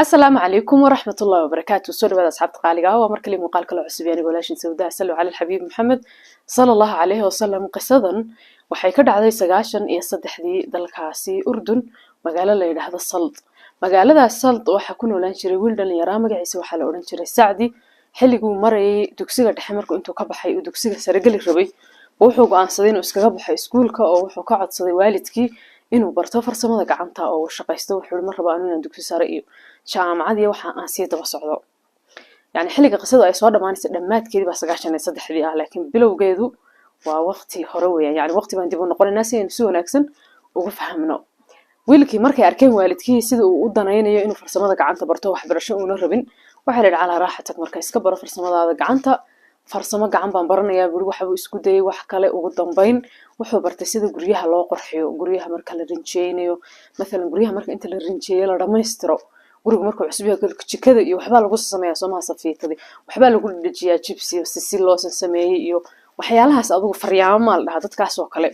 Asalaamu calaykum waraxmatullahi wabarakaatu. Soo dhawaada, asxaabta qaaliga ah. Waa mar kale muuqaal kale cusub. Aniga walaashin Sawdaa. Sallu cala alxabiib Maxamed sala Allahu calayhi wasalam. Qisadan waxay ka dhacday 93-dii dalkaasi Urdun, magaalo la yidhaahdo Sald. Magaaladaas Sald waxaa ku noolaan jiray wiil dhalinyaraa, magaciisa waxaa la odhan jiray Sacdi. Xilliguu marayay dugsiga dhexe, markuu intuu ka baxay uu dugsiga sare geli rabay, wuxuu go-aansaday inuu iskaga baxo iskuulka, oo wuxuu ka codsaday waalidkii inuu barto farsamada gacanta oo uu shaqaysto. Wuxuu yiri, "Ma rabo anu inaan dugsi sare iyo jaamacad iyo waxa aan sii daba socdo." Yani xilliga qisadu ay soo dhammaanaysa dhammaadkeedii baa 93-dii ah, laakiin bilowgeedu waa waqti hore weeyaan. Yani waqti baan dib u noqonaynaa si aynu si wanaagsan ugu fahamno. Wiilkii markay arkeen waalidkii sida uu u danaynayo inuu farsamada gacanta barto, waxbarasho uuna rabin, waxaa la yidhi, "Calaa raaxatak, marka iska baro farsamadaada gacanta." "Farsamo gacan baan baranayaa," buri. Waxbuu isku dayay wax kale. Ugu dambeyn wuxuu bartay sida guryaha loo qurxiyo, guryaha marka la rinjeynayo mathalan, guryaha marka inta la rinjeeyo la dhammaystiro. Gurigu markuu cusub yahay, jikada iyo waxbaa lagu sameeyaa, soomaha? Safiitadii waxbaa lagu dhejiyaa, jibsi sisi loosan sameeyey iyo waxyaalahaas, adugu faryaamo maa la dhahaa dadkaas oo kale.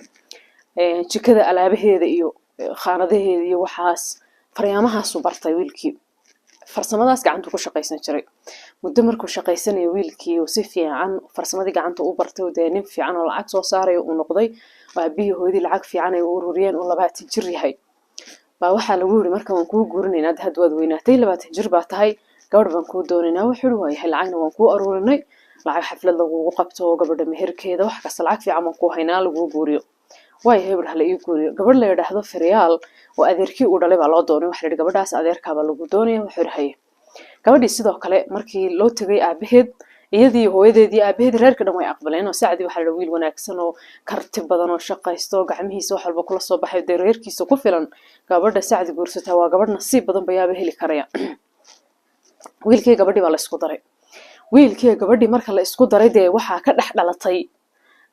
Jikada alaabaheeda iyo khaanadaheeda iyo waxaas faryaamahaasuu bartay wiilkii. Farsamadaas gacantuu ku shaqaysan jiray. Muddo markuu shaqaysanayo wiilkii oo si fiican farsamadii gacanta u bartay, oo dee nin fiican oo lacag soo saarayo uu noqday, oo aabihii hooyadii lacag fiican ay u ururiyeen, uu 20 jir yahay, baa waxaa lagu yiri, "Marka waan kuu guurinaynaa, hadda hadda waad weynaatay, 20 jir baa tahay, gabadh baan kuu doonaynaa." Wuxuu yiri, "Waayahay, lacagna waan kuu aruurinay, lacag xaflad lagugu qabto, gabadha meherkeeda, wax kasta, lacag fiican baan kuu haynaa, laguu guuriyo." "Waayahay," bur, "hala ii guuriyo." Gabadh la yidhaahdo Firyaal oo adeerkii uu dhalay baa loo doonay. Waxa la yidhi, "Gabadhaas adeerkaabaa lagu doonaya." Wuxuu yidhi, "Haye." Gabadhii sidoo kale markii loo tegay aabaheed, iyadii hooyadeedii aabaheed, reerka dhan way aqbaleen. Oo Sacdi waxaa la wiil wanaagsan oo karti badan oo shaqaysto oo gacmihiisa wax walba kula soo baxay, dee reerkiisa ku filan. Gabadha Sacdi guursataa waa gabadh nasiib badan, bayaaba heli karaya. Wiilkii gabadhii baa la isku daray. Wiilkii gabadhii marka la isku daray, dee waxaa ka dhex dhalatay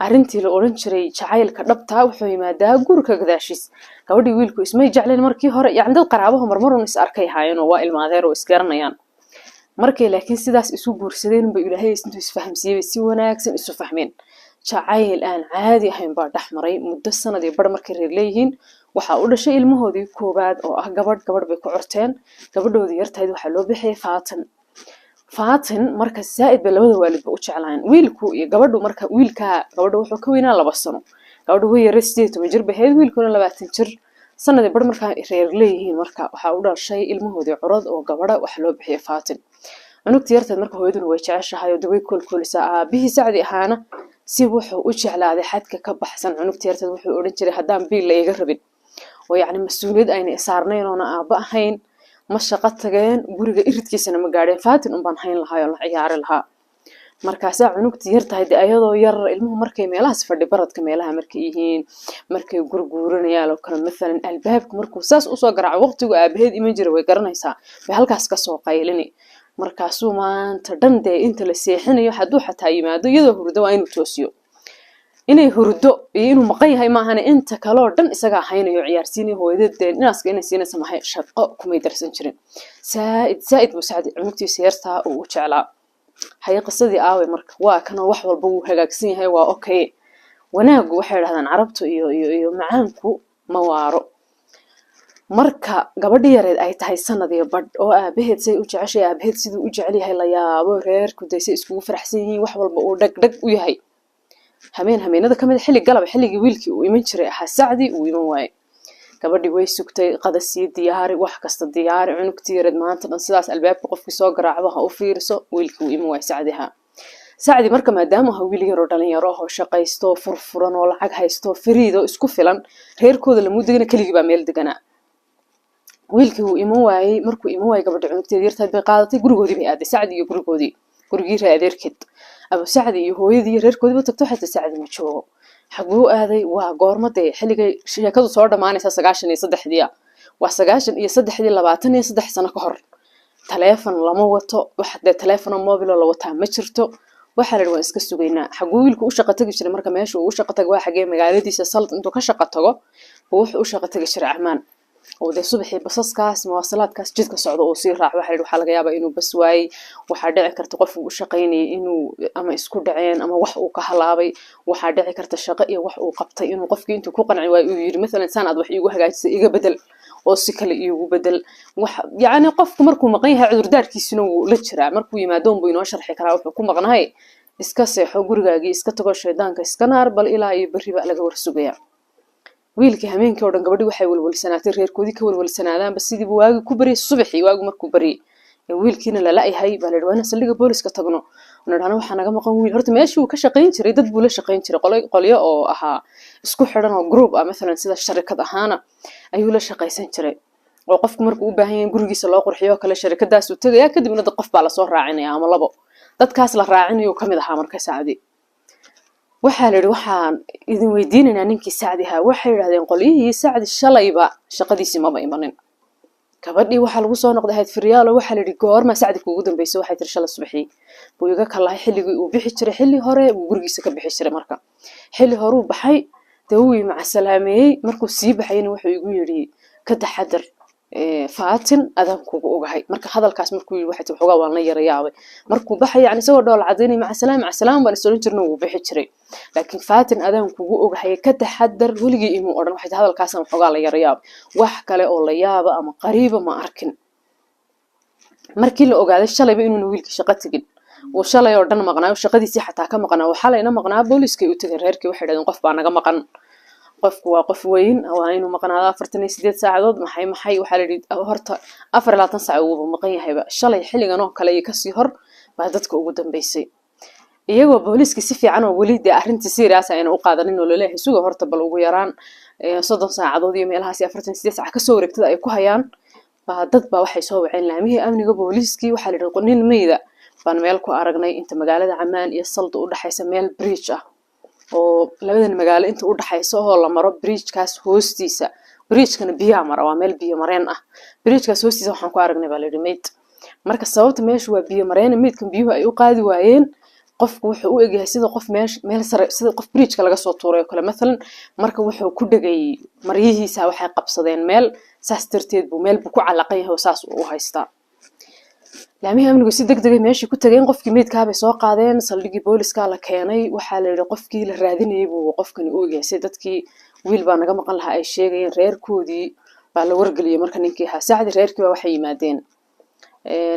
arrintii la odhan jiray jacaylka dhabtaa wuxuu yimaadaa guurka gadaashiis. Gabadhii wiilku ismay jecleen markii hore, yacni dad qaraabaho marmarun is arkay haayeen oo waa ilmaadeer oo isgaranayaan markay, laakiin sidaas isu guursadeen ba Ilaahay intuu isfahamsiiyey bay si wanaagsan isu fahmeen. Jacayl aan caadi ahayn baa dhex maray. Muddo sanad iyo bar markay reer leeyihiin, waxaa u dhashay ilmahoodii koowaad oo ah gabadh. Gabadh bay ku curteen. Gabadhoodii yartahayd waxaa loo bixiyay Fatin. Fatin marka zaa'id bay labada waalidba u jeclaayeen, wiilku iyo gabadhu. Marka wiilkaa gabadha wuxuu ka weynaa 2 sano. Gabadhu way yara, 18 jir bay ahayd, wiilkuna 20 jir. Sanadii bar markaa reer leeyihiin, marka waxaa u dhashay ilmahoodii curad oo gabadha, waxa loo bixiyay Fatin. Cunugtii yarteed marka hooyaduna way jeceshahay oo daway koolkoolisaa. Aabihii Sacdi ahaana si wuxuu u jeclaaday xadka ka baxsan cunugtii yarteed. Wuxuu odhan jiray, "Haddaan biil la iga rabin oo yacni mas-uuliyad ayna isaarnayn oona aabba ahayn, ma shaqo tageen, guriga iridkiisana ma gaadheen, Fatin unbaan hayn lahaa oo la ciyaari lahaa." Markaasaa cunugtii yar tahay dee, ayadoo yar, ilmuhu markay meelahaas fadhi baradka meelaha markay yihiin, markay gurguuranayaan oo kale mathalan, albaabka markuu saas usoo garaaco, waqtigu aabaheed iman jira way garanaysaa, bay halkaas kasoo qaylini. Markaasuu maanta dhan dee inta la seexinayo, hadduu xataa yimaado iyadoo hurdo, waa inuu toosiyo. Inay hurdo iyo inuu maqan yahay maahane, inta kaleoo dhan isagaa haynayo, ciyaarsiinayo. Hooyadeed dee inaaska inay siinaysa mahay, shaqo kumay darsan jirin. Zaaid zaaid buu Sacdi cunugtiisa yartaa uu u jeclaa. Haye, qisadii aaway? Marka waa kanoo wax walba wuu hagaagsan yahay, waa okay. Wanaagu, waxay dhahdaan Carabtu, iyo macaanku ma waaro. Marka gabadhi yareed ay tahay sanad iyo badh, oo aabaheed say u jeceshay, aabaheed siduu u jecel yahay la yaabo, reerku dee say iskugu faraxsan yihiin, wax walba uu dhegdheg u yahay, habeen habeenada kamid a, xilli galaba, xilligii wiilkii uu iman jiray ahaa, Sacdii uu iman waayey. Gabadhii way sugtay, qada sii diyaari, wax kasta diyaari, cunugtii yareed maanta dhan sidaas albaabka qofkii soo garaacdo ha u fiiriso. Wiilkii uu iman waayey Sacdi ahaa. Sacdi marka maadaama aha wiil yaroo dhalinyaro ahoo shaqaysto, furfuran oo lacag haysto, fariid oo isku filan, reerkooda lamuu degana, keligii baa meel deganaa. Wiilkii wuu iman waayey. Markuu iman waayey, gabadha cunugteeda yartayd bay qaadatay, gurigoodii bay aaday. Sacdi iyo gurigoodii, gurigii ree adeerkeed Abu Sacdi iyo hooyadii iyo reerkoodiiba tagto. Xataa Sacdi ma joogo. Xaguu aaday? Waa goorma dee xilligay sheekadu soo dhammaanaysa? 93-dii ah. Waa 93-dii, 23 sano ka hor. Taleefon lama wato, wax dee taleefono mobilo la wataa ma jirto. Waxaa la yidhi, "Waan iska sugaynaa." Xaguu wiilku u shaqo tagi jiray? Marka meesha uu u shaqo tago waa xagee? Magaaladiisa Salt intuu ka shaqo tago buu wuxuu u shaqo tagi jiray Camaan, oo dee subaxii basaskaas, muwaasalaadkaas jidka socdo uu sii raaco. Waxa la yidhi, waxaa laga yaabaa inuu bas waayey. Waxaa dhici karta qof uu u shaqaynayay inuu ama isku dhaceen ama wax uu ka halaabay. Waxaa dhici karta shaqo iyo wax uu qabtay inuu qofkii intuu ku qanci waayo uu yidhi mathalan, "Saan aad wax iigu hagaajisay iga bedel." Oo si kale iigu bedel wax. Yacni qofku markuu maqan yahay, cudurdaarkiisuna wuu la jiraa. Markuu yimaado unbuu inoo sharxi karaa wuxuu ku maqnahay. Iska seexo, gurigaagii iska tago, shaydaanka iska naar. Bal ilaa iyo berri baa laga warsugayaa. Wiilkii hameenkii oo dhan gabadhii waxay walwalsanaatay, reerkoodii ka walwalsanaadaanba. Sidiibu waagi ku baryay. Subaxii waagu markuu baryay ee wiilkiina lala-yahay baa la yidhi, waa inaan saldhigga booliska tagno, nidhahno waxaa naga maqan wiil. Horta meeshii uu ka shaqayn jiray dad buu la shaqayn jiray, qolyo oo ahaa isku xidhan oo group ah, mathalan sida sharikad ahaana ayuu la shaqaysan jiray, oo qofku markuu u baahan yahay in gurigiisa loo qurxiyo oo kale, sharikadaasuu tegaya, kadibna dad qof baa lasoo raacinaya ama labo. Dadkaas la raacinayo kamid ahaa. Marka Sacdi waxaa la yidhi, waxaan idin weydiinaynaa ninkii Sacdi ahaa. Waxay yidhahdeen qolyihii, Sacdi shalayba shaqadiisii maba imanin. Gabadhii waxaa lagu soo noqday ahayd Firyaalo. Waxaa la yidhi, goormaa Sacdi kuugu dambeysay? Waxay tiri, shalay subaxii buu iga kalahay. Xilligii uu bixi jiray, xilli hore buu gurigiisa ka bixi jiray. Marka xilli horuu baxay, dee wuu i macasalaameeyey. Markuu sii baxayna wuxuu igu yidhi, ka taxadar Faatin, adaan kugu ogahay. Marka hadalkaas markuu yidhi, waxay tiri, waxoogaa waan la yara yaabay. Markuu baxay, yani isagoo dhool cadaynay, macasalaam macasalaam baan is odhan jirna, wuu bixi jiray, laakiin Faatin adaan kugu ogahay, ka taxadar, weligii imuu odhan. Waxay tiri, hadalkaasaan waxoogaa la yara yaabay, wax kale oo la yaaba ama qariiba ma arkin. Markii la ogaaday shalayba inuuna wiilkii shaqo tegin, uu shalay oo dhan maqnaa, shaqadiisii xataa ka maqnaa, oo xalayna maqnaa, booliiskay u tegeen reerkii. Waxay dhahdeen, qof baa naga maqan, qofku waa qof weyn, waa inuu maqnaado 48 saacadood. Maxay waxaa la yidhi, horta 24 saac wuuba maqan yahayba. Shalay xilligan oo kale iyo kasii hor baa dadka ugu dambeysay. Iyagoo booliiska si fiican oo weli dee arrintii serious ayna u qaadanin oo laleeyahay suga horta bal ugu yaraan 30 saacadood iyo meelahaas iyo 48 saac kasoo wareegtada ay ku hayaan, baa dad baa waxay soo waceen laamihii amniga, booliiskii. Waxaa la yidhi, nin meyda baan meel ku aragnay inta magaalada Camaan iyo Salda u dhexaysa, meel bridge ah oo labadan magaalo inta u dhaxaysa oo la maro, bridgekaas hoostiisa. Bridgekana biyaa mara, waa meel biyo mareen ah. Bridgekaas hoostiisa waxaan ku aragnay, baa la yidhi, meyd. Marka sababta meeshu waa biyo mareen, meydkan biyuhu ay u qaadi waayeen, qofku wuxuu u egyahay sida qof meesh meel sare, sida qof bridgeka laga soo tuuray oo kale mathalan. Marka wuxuu ku dhegay maryihiisa, waxay qabsadeen meel, saas darteed buu meel buu ku calaqan yahay oo saas uu u haystaa. Laamihii amnigu si deg degay meeshii ku tageen. Qofkii meydkaabay soo qaadeen, saldhiggii booliska la keenay. Waxaa la yidhi, qofkii la raadinayay buu qofkani u egyahay, si dadkii wiil baa naga maqan lahaa ay sheegayeen. Reerkoodii baa la wargeliyey. Marka ninkii ahaa Sacdi, reerkii baa waxay yimaadeen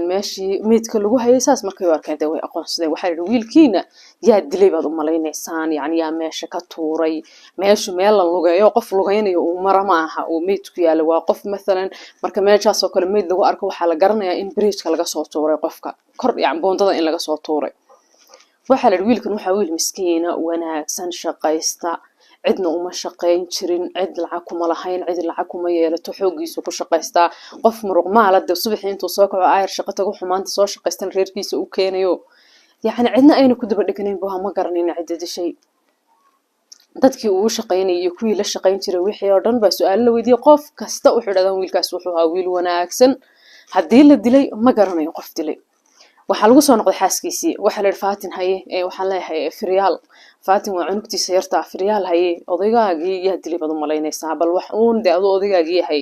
meeshii meydka lagu hayay. Saas markay u arkeen, dee way aqoonsadeen. Waxaa la yidhi, wiilkiina yaa dilay baad u malaynaysaan? Yacni yaa meesha ka tuuray? Meeshu meel la lugeeyo, qof lugaynayo uu mara ma aha uu meydku yaalo. Waa qof mathalan, marka meeshaasoo kale meyd lagu arko, waxaa la garanayaa in bridgeka laga soo tuuray qofka kor, yani buundada in laga soo tuuray. Waxaa la yidhi, wiilkan waxaa wiil miskiina, wanaagsan, shaqaysta, cidna uma shaqayn jirin, cid lacag kuma lahayn, cid lacag kuma yeelato, xooggiisu ku shaqaystaa. Qof muruq maala de, subaxii intuu soo kaco ayar shaqo tago, xumaanta soo shaqaystan reerkiisa u keenayo, yacni cidna ayna ku daba dheganayn buha. Ma garanayna cidda dishay. Dadkii uu shaqaynayay iyo kuwii la shaqayn jiray, wixii oo dhan baa su-aalo la weydiiyey. Qof kasta wuxuu dhahdaan, wiilkaas wuxuu ahaa wiil wanaagsan, haddii la dilay ma garanayo qof dilay. Waxaa lagu soo noqday xaaskiisii. Waxaa la yidhi, Fatin haye, waxaan leeyahay Firyaal, Fatin waa cunugtiisa yartaa. Firyaal haye, odaygaagii yaa dilay baad u malaynaysaa? Bal wax uun dee, aduu odaygaagii yahay,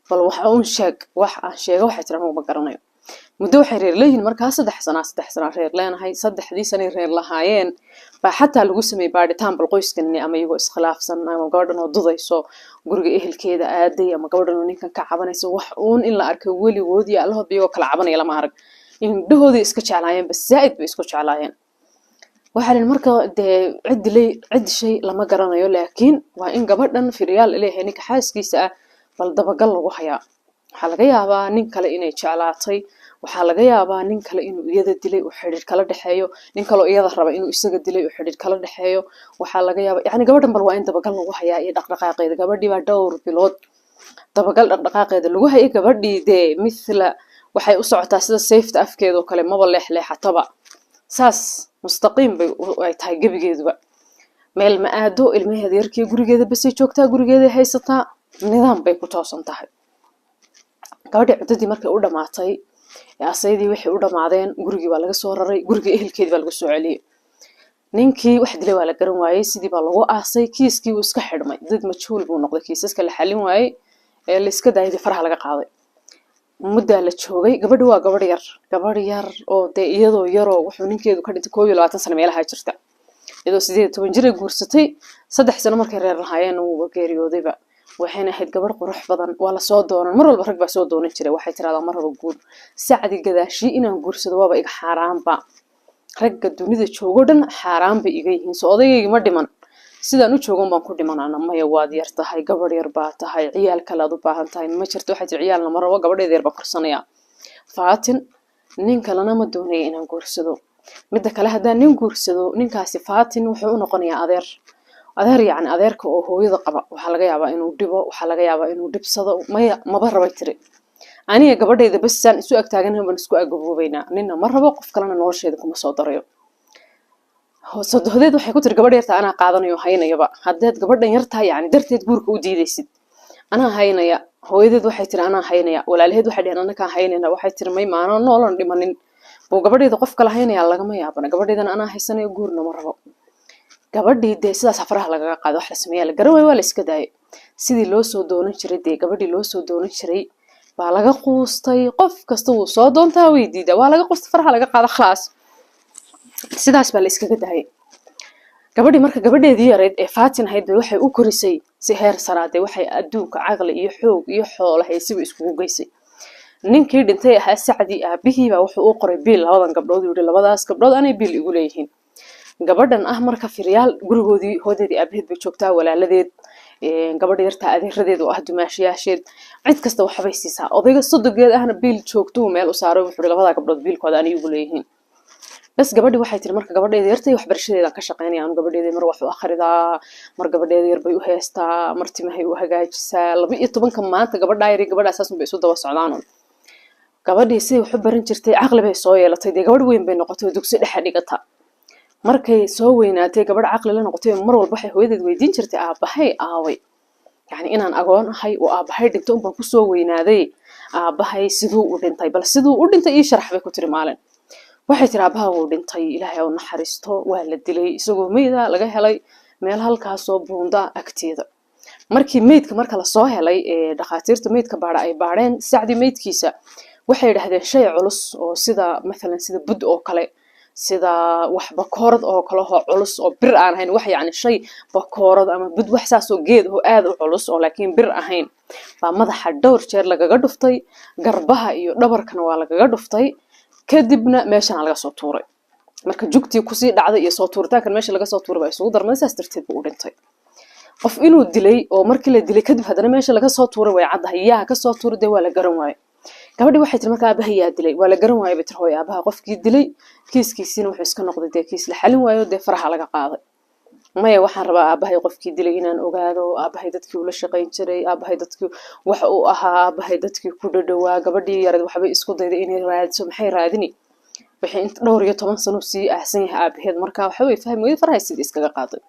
bal wax uun sheeg. Wax aan sheega, waxay tiri, anugu ma garanayo. Muddo waxay reer leeyihiin markaa 3 sanaa, 3 sanaa reer leenahay. Saddexdii sanay reer lahaayeen baa xataa lagu sameeyey baadhitaan, bal qoyskani ama iyagoo iskhilaafsan, ama gabadhan oo dudayso guriga ehelkeeda aaday, ama gabadhan oo ninkan ka cabanayso, wax uun in la arkay. Weligood iyo allahoodba iyagoo kala cabanaya lama arag. Indhahoodii iska jeclaayeen, bas zaa'id bay isku jeclaayeen. Waxaa la yidhi, marka dee cid dilay, cid dishay lama garanayo, laakiin waa in gabadhan Firyaal leeyahay, ninka xaaskiisa ah, bal dabagal lagu hayaa. Waxaa laga yaabaa nin kale inay jeclaatay, waxaa laga yaabaa nin kale inuu iyada dilay uu xidhiir kala dhexeeyo, nin kaloo iyada raba inuu isaga dilay uu xidhiir kala dhexeeyo. Waxaa laga yaabaa, yacni gabadhan bal waa in dabagal lagu hayaa iyo dhaqdhaqaaqeeda. Gabadhii baa dhowr bilood dabagal dhaqdhaqaaqeeda lagu hayay. Gabadhii dee mithla waxay u socotaa sida sayfta afkeeda oo kale, maba leexleexataba, saas mustaqiim bay ay tahay gebigeeduba. Meel ma aado, ilmaheeda yarkii gurigeeda basay joogtaa, gurigeeday haysataa, nidaam bay ku toosan tahay. Gabadhii cuddadii markay u dhamaatay, asaydii waxay u dhamaadeen, gurigii baa laga soo raray, gurigii ehelkeedii baa lagu soo celiyey. Ninkii wax dilay waa la garan waayey, sidii baa lagu aasay. Kiiskii wuu iska xidhmay, dad majhuul buu noqday. Kiisaska la xalin waayey ee la iska daayay, faraha laga qaaday. Muddaa la joogay. Gabadhi waa gabadh yar, gabadh yar oo dee iyadoo yaroo wuxuu ninkeedu ka dhintay 21 sano meelaha jirta. Iyadoo 18 jir ay guursatay, 3 sano markay reer lahaayeen wuuba geeriyoodayba. Waxayna ahayd gabadh qurux badan. Waa lasoo doonan mar walba, rag baa soo doonan jiray. Waxay tiraahdaa, "Ma rabo guur. Sacdi gadaashii inaan guursado waaba iga xaaraanba. Ragga dunida joogo dhan xaaraan bay iga yihiin. Soo odaygaygi ma dhiman? Sidaan u joogan baan ku dhimanana." "Maya, waad yar tahay, gabadh yar baa tahay, ciyaal kale aad u baahan tahay." "Ma jirto," waxay tiri, "ciyaalna ma rabo, gabadheeda yar baan korsanayaa, Faatin. Nin kalena ma doonaya inaan guursado. Midda kale, haddaan nin guursado, ninkaasi Faatin wuxuu u noqonayaa adeer." Adeer yacni adeerka oo hooyada qaba. Waxaa laga yaabaa inuu dhibo, waxaa laga yaabaa inuu dhibsado. "Maya, maba rabay," tiri. "Aniga gabadhayda bas saan isu agtaaganahay baan isku agaboobaynaa. Ninna ma rabo, qof kalena nolosheeda kuma soo darayo." Sodohdeed waxay ku tiri, "Gabadh yarta anaa qaadanayo, haynayaba. Haddaad gabadhan yartaa yacni darteed guurka u diidaysid, anaa haynaya." Hooyadeed waxay tiri, "Anaa haynaya." Walaalaheed waxay dheheen, "Anakaa haynayna." Waxay tiri, "May, maano noolan dhimanin buu gabadheeda qof kala haynayaa, lagama yaabana. Gabadheedana anaa haysanayo, guurna ma rabo." Gabadhii dee sidaas afaraha lagaga qaado. Wax la sameeyaa la garan waayo, waa la iska daayay. Sidii loo soo doonan jiray dee, gabadhii loo soo doonan jiray baa laga quustay. Qof kasta wuu soo doontaa, way diidaa. Waa laga quustay, faraha laga qaada, khalaas, sidaas baa la iskaga daayay gabadhii. Marka gabadheedii yareyd ee Faatin ahayd bay waxay u korisay si heer saraadee. Waxay adduunka caqli iyo xoog iyo xoolo haysiba iskugu geysay. Ninkii dhintay ahaa Sacdi aabihiibaa wuxuu u qoray biil labadan gabdhood. Uu yihi, "Labadaas gabdhood anay biil igu leeyihiin." Gabadhan ah marka Firyaal gurigoodii hoodeedii aabaheed bay joogtaa, walaaladeed, gabadha yartaa adeeradeed oo ah dumaashiyaasheed, cid kasta waxbay siisaa. Odayga sodogeed ahna biil joogtuu meel u saaray. Wuxuu yihi, "Labadaa gabdhood biilkooda anay igu leeyihiin." Bas, gabadhii waxay tiri marka, "Gabadheeda yartay waxbarashadeedaan ka shaqeynaya anu. Gabadheeda mar wax u akhridaa, mar gabadheeda yar bay u heestaa, mar timahay u hagaajisaa." 12-ka maanta gabadhaa yar iyo gabadhaa saas unbay isu daba socdaan. Gabadhii siday wax u baran jirtay, caqli bay soo yeelatay dee, gabadh weyn bay noqotay oo dugsi dhexe dhigata. Markay soo weynaatay, gabadh caqli la noqotay, mar walba waxay hooyadeed weydiin jirtay, "Aabbahay aaway? Yacni inaan agoon ahay oo aabbahay dhinto unbaan kusoo weynaaday. Aabbahay siduu u dhintay? Bal siduu u dhintay ii sharax," bay ku tiri. Maalin waxay tiri, "Aabbaha wuu dhintay, Ilaahay u naxariisto. Waa la dilay, isagoo meyda laga helay meel halkaasoo buunda agteeda." Markii meydka marka lasoo helay ee dhakhaatiirta meydka baadha ay baadheen Sacdi meydkiisa, waxay yidhahdeen shay culus oo sida mathalan sida bud oo kale, sida wax bakoorad oo kale oo culus oo bir aan ahayn, wax yacni shay bakoorad ama bud, wax saas oo geed oo aad u culus oo laakiin bir ahayn baa madaxa dhowr jeer lagaga dhuftay, garbaha iyo dhabarkana waa lagaga dhuftay, kadibna meeshana laga soo tuuray. Marka jugtii kusii dhacday iyo soo tuuritaankan meesha laga soo tuuray baa isugu darmay, saas darteed buu u dhintay. Qof inuu dilay oo markii la dilay kadib haddana meesha laga soo tuuray way caddahay. Yaa ka soo tuuray dee waa la garan waayey. Gabadhii waxay tiri, "Marka aabaha yaa dilay? Waa la garan waayey," bay tiri hooyo, "aabaha qofkii dilay. Kiiskiisiina wuxuu iska noqday dee kiis la xalin waayo, dee faraha laga qaaday." "Maya, waxaan rabaa aabahay qofkii dilay inaan ogaado, aabahay dadkii ula shaqayn jiray, aabahay dadkii wax uu ahaa, aabahay dadkii ku dhadhowaa." Gabadhii yareed waxbay isku dayday inay raadiso. Maxay raadini? Waxay inta dhowr iyo toban sano sii aahsan yahay aabaheed. Marka waxa way fahmi weyday, farahay sidii iskaga qaaday.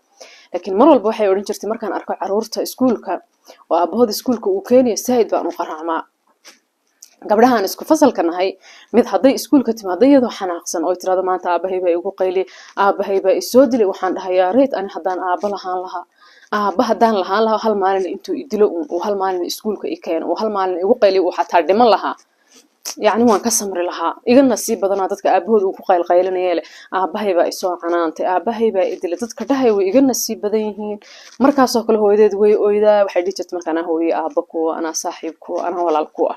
Laakiin mar walba waxay odhan jirtay, "Markaan arko caruurta iskuulka oo aabahood iskuulka uu keenayo, saaid baan u qaraacmaa. Gabdhahaan isku fasalka nahay mid hadday iskuulka timaado iyadoo xanaaqsan oo tirahdo, 'Maanta aabahay baa igu qayli, aabahay baa isoo dilay,' waxaan dhahayaa, 'Reet, ani haddaan aaba lahaan lahaa, aaba haddaan lahaan lahaa, hal maalin intuu idilo uu hal maalin iskuulka i keeno, uu hal maalin igu qayliyo, uu xataa dhiman lahaa, yacni waan ka samri lahaa. Iga nasiib badanaa dadka aabahood uu ku qaylqaylinaya leh, aabahay baa isoo canaantay, aabahay baa idilay. Dadka dhahay way iga nasiib badan yihiin.'" Markaasoo kale hooyadeed way oydaa. Waxay dhihi jirtay marka, "Anaa hooye aaba kuwa, anaa saaxiib kuwa, anaa walaal ku ah."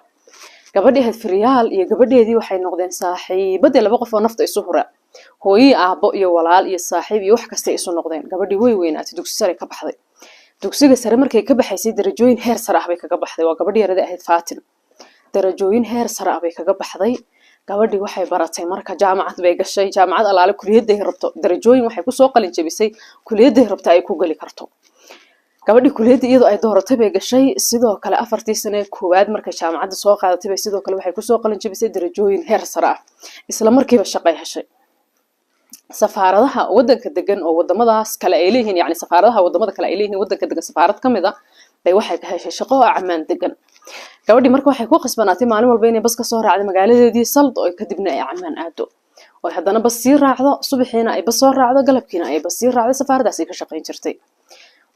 Gabadhii ahayd Firyaal iyo gabadheedii waxay noqdeen saaxiibadii, laba qof oo nafta isu hura, hooyii, aabbo iyo walaal iyo saaxiib iyo wax kastay isu noqdeen. Gabadhii way weynaatay, dugsi sare ka baxday. Dugsiga sare markay ka baxaysay, darajooyin heer sare ah bay kaga baxday. Waa gabadhii yarada ahayd Fatin. Darajooyin heer sare ah bay kaga baxday. Gabadhii waxay baratay marka jaamacad bay gashay, jaamacad alaale kuliyadday rabto. Darajooyin waxay kusoo qalin jebisay kuliyadday rabta ay ku geli karto. Gabadhii kuliyadda iyadoo ay dooratay bay gashay. Sidoo kale 4-tii sane koowaad markay jaamacadda soo qaadatay bay sidoo kale waxay kusoo qalin jebisay darajooyin heer sare ah. Isla markiiba shaqay heshay. Safaaradaha wadanka degan oo wadamadaas kale ay leeyihiin, yani safaaradaha wadamada kale ay leeyihiin wadanka degan, safaarad ka mid a bay waxay ka heshay shaqo oo Camaan degan. Gabadhii marka waxay ku khasbanaatay maalin walba inay bas ka soo raacdo magaaladeedii Sald oo kadibna ay Camaan aado, oo haddana bas sii raacdo, subaxiina ay bas soo raacdo, galabkiina ay bas sii raacdo. Safaaradaas ay ka shaqayn jirtay.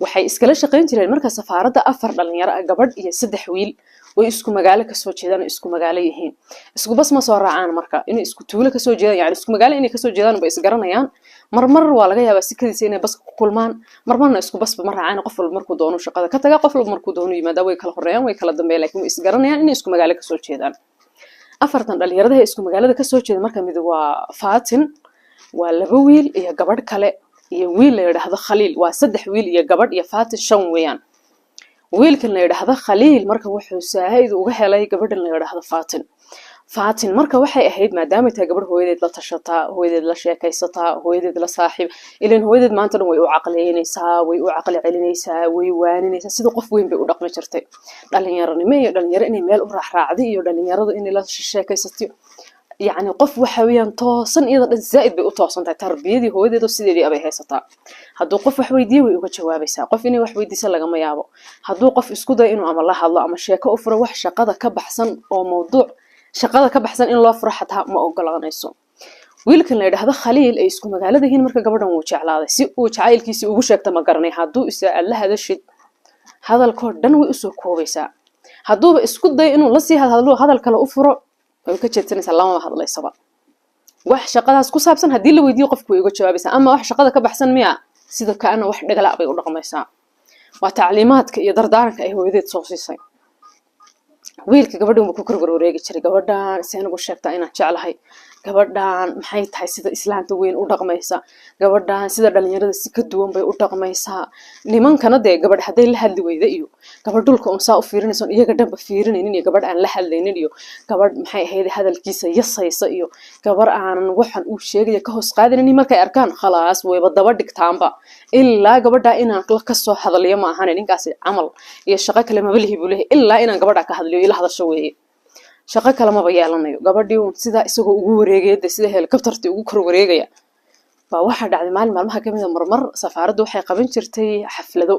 Waxay iskala shaqayn jireen marka safaaradda afar dhalinyaro ah, gabadh iyo saddex wiil. Way isku magaalo kasoo jeedaan oo isku magaalo yihiin. Isku bas ma soo raacaan. Marka inay isku tuulo kasoo jeedaan, yani isku magaalo inay kasoo jeedaan bay isgaranayaan. Marmar waa laga yaabaa sikadiisa inay baska ku kulmaan, marmarna isku basba ma raacaan. Qof walba markuu doono shaqada ka taga, qof walba markuu doono yimaada. Way kala horeeyaan, way kala dambeeyaan, laakiin way isgaranayaan inay isku magaalo kasoo jeedaan. Afartan dhalinyarada ee isku magaalada kasoo jeeda marka, mid waa Fatin, waa laba wiil iyo gabadh kale iyo wiil la yidhaahdo Khaliil. Waa saddex wiil iyo gabadh iyo Fatin, shan weeyaan. Wiilkan la yidhaahdo Khaliil marka wuxuu saa'id uga helay gabadhan la yidhaahdo Fatin. Fatin marka waxay ahayd, maadaamay tahay gabadh hooyadeed la tashataa, hooyadeed la sheekaysataa, hooyadeed la saaxiib, ilan hooyadeed maanta dhan way u caqliyeynaysaa, way u caqli celinaysaa, way waaninaysaa. Sida qof weyn bay u dhaqmi jirtay. Dhalinyaronimo iyo dhalinyaro inay meel u raacraacday iyo dhalinyaradu inay la sheekaysatay, yacni qof waxa weeyaan toosan. Iyada dhan zaa'id bay u toosan tahay. Tarbiyadii hooyadeedu sideedii abay haysataa. Hadduu qof wax weydiiyo, way uga jawaabaysaa. Qof inay wax weydiisa lagama yaabo. Hadduu qof isku dayo inuu ama la hadlo ama sheeko u furo, wax shaqada ka baxsan oo mawduuc shaqada ka baxsan in loo furo xataa ma ogolaanayso. Wiilkan la yidhaahdo Khaliil ay isku magaalada yihiin marka gabadhan wuu jeclaaday. Si uu jacaylkiisii ugu sheegta ma garanay. Hadduu isa aad la hadashid, hadalkoo dhan way usoo koobaysaa. Hadduuba isku dayo inuu lasii hadhadlo, hadal kale u furo, way ka jeedsanaysaa, lamama hadlaysaba. Wax shaqadaas ku saabsan haddii la weydiiyo, qofku way uga jawaabaysaa, ama wax shaqada ka baxsan miya, sida kaana wax dhagala bay u dhaqmaysaa. Waa tacliimaadka iyo dardaaranka ay hooyadeed soo siisay. Wiilka gabadhan buu ku korgor wareegi jiray. Gabadhan seen ugu sheegtaa inaan jeclahay? Gabadhan maxay tahay sida islaanta weyn u dhaqmaysa? Gabadhan sida dhalinyarada si ka duwan bay u dhaqmaysaa. Nimankana dee gabadh hadday la hadli weyda iyo gabadh dhulka un saa u fiirinayso, iyaga dhanba fiirinaynin, iyo gabadh aan la hadlaynin, iyo gabadh maxay ahayd hadalkiisa yasaysa, iyo gabar aanan waxan uu sheegaya ka hoos qaadanaynin markay arkaan, khalaas, wayba daba dhigtaanba. Ilaa gabadha inaan kasoo hadliyo ma ahane, ninkaasi camal iyo shaqo kale maba lihi buu leeyahay. Ilaa inaan gabadha ka hadliyo, ila hadasho weeye, shaqo kale maba yeelanayo. Gabadhii uun sidaa isagoo ugu wareegaya de, sida helicoptertii ugu kor wareegaya, baa waxaa dhacday maalin maalmaha kamid a. Marmar safaaraddu waxay qaban jirtay xaflado,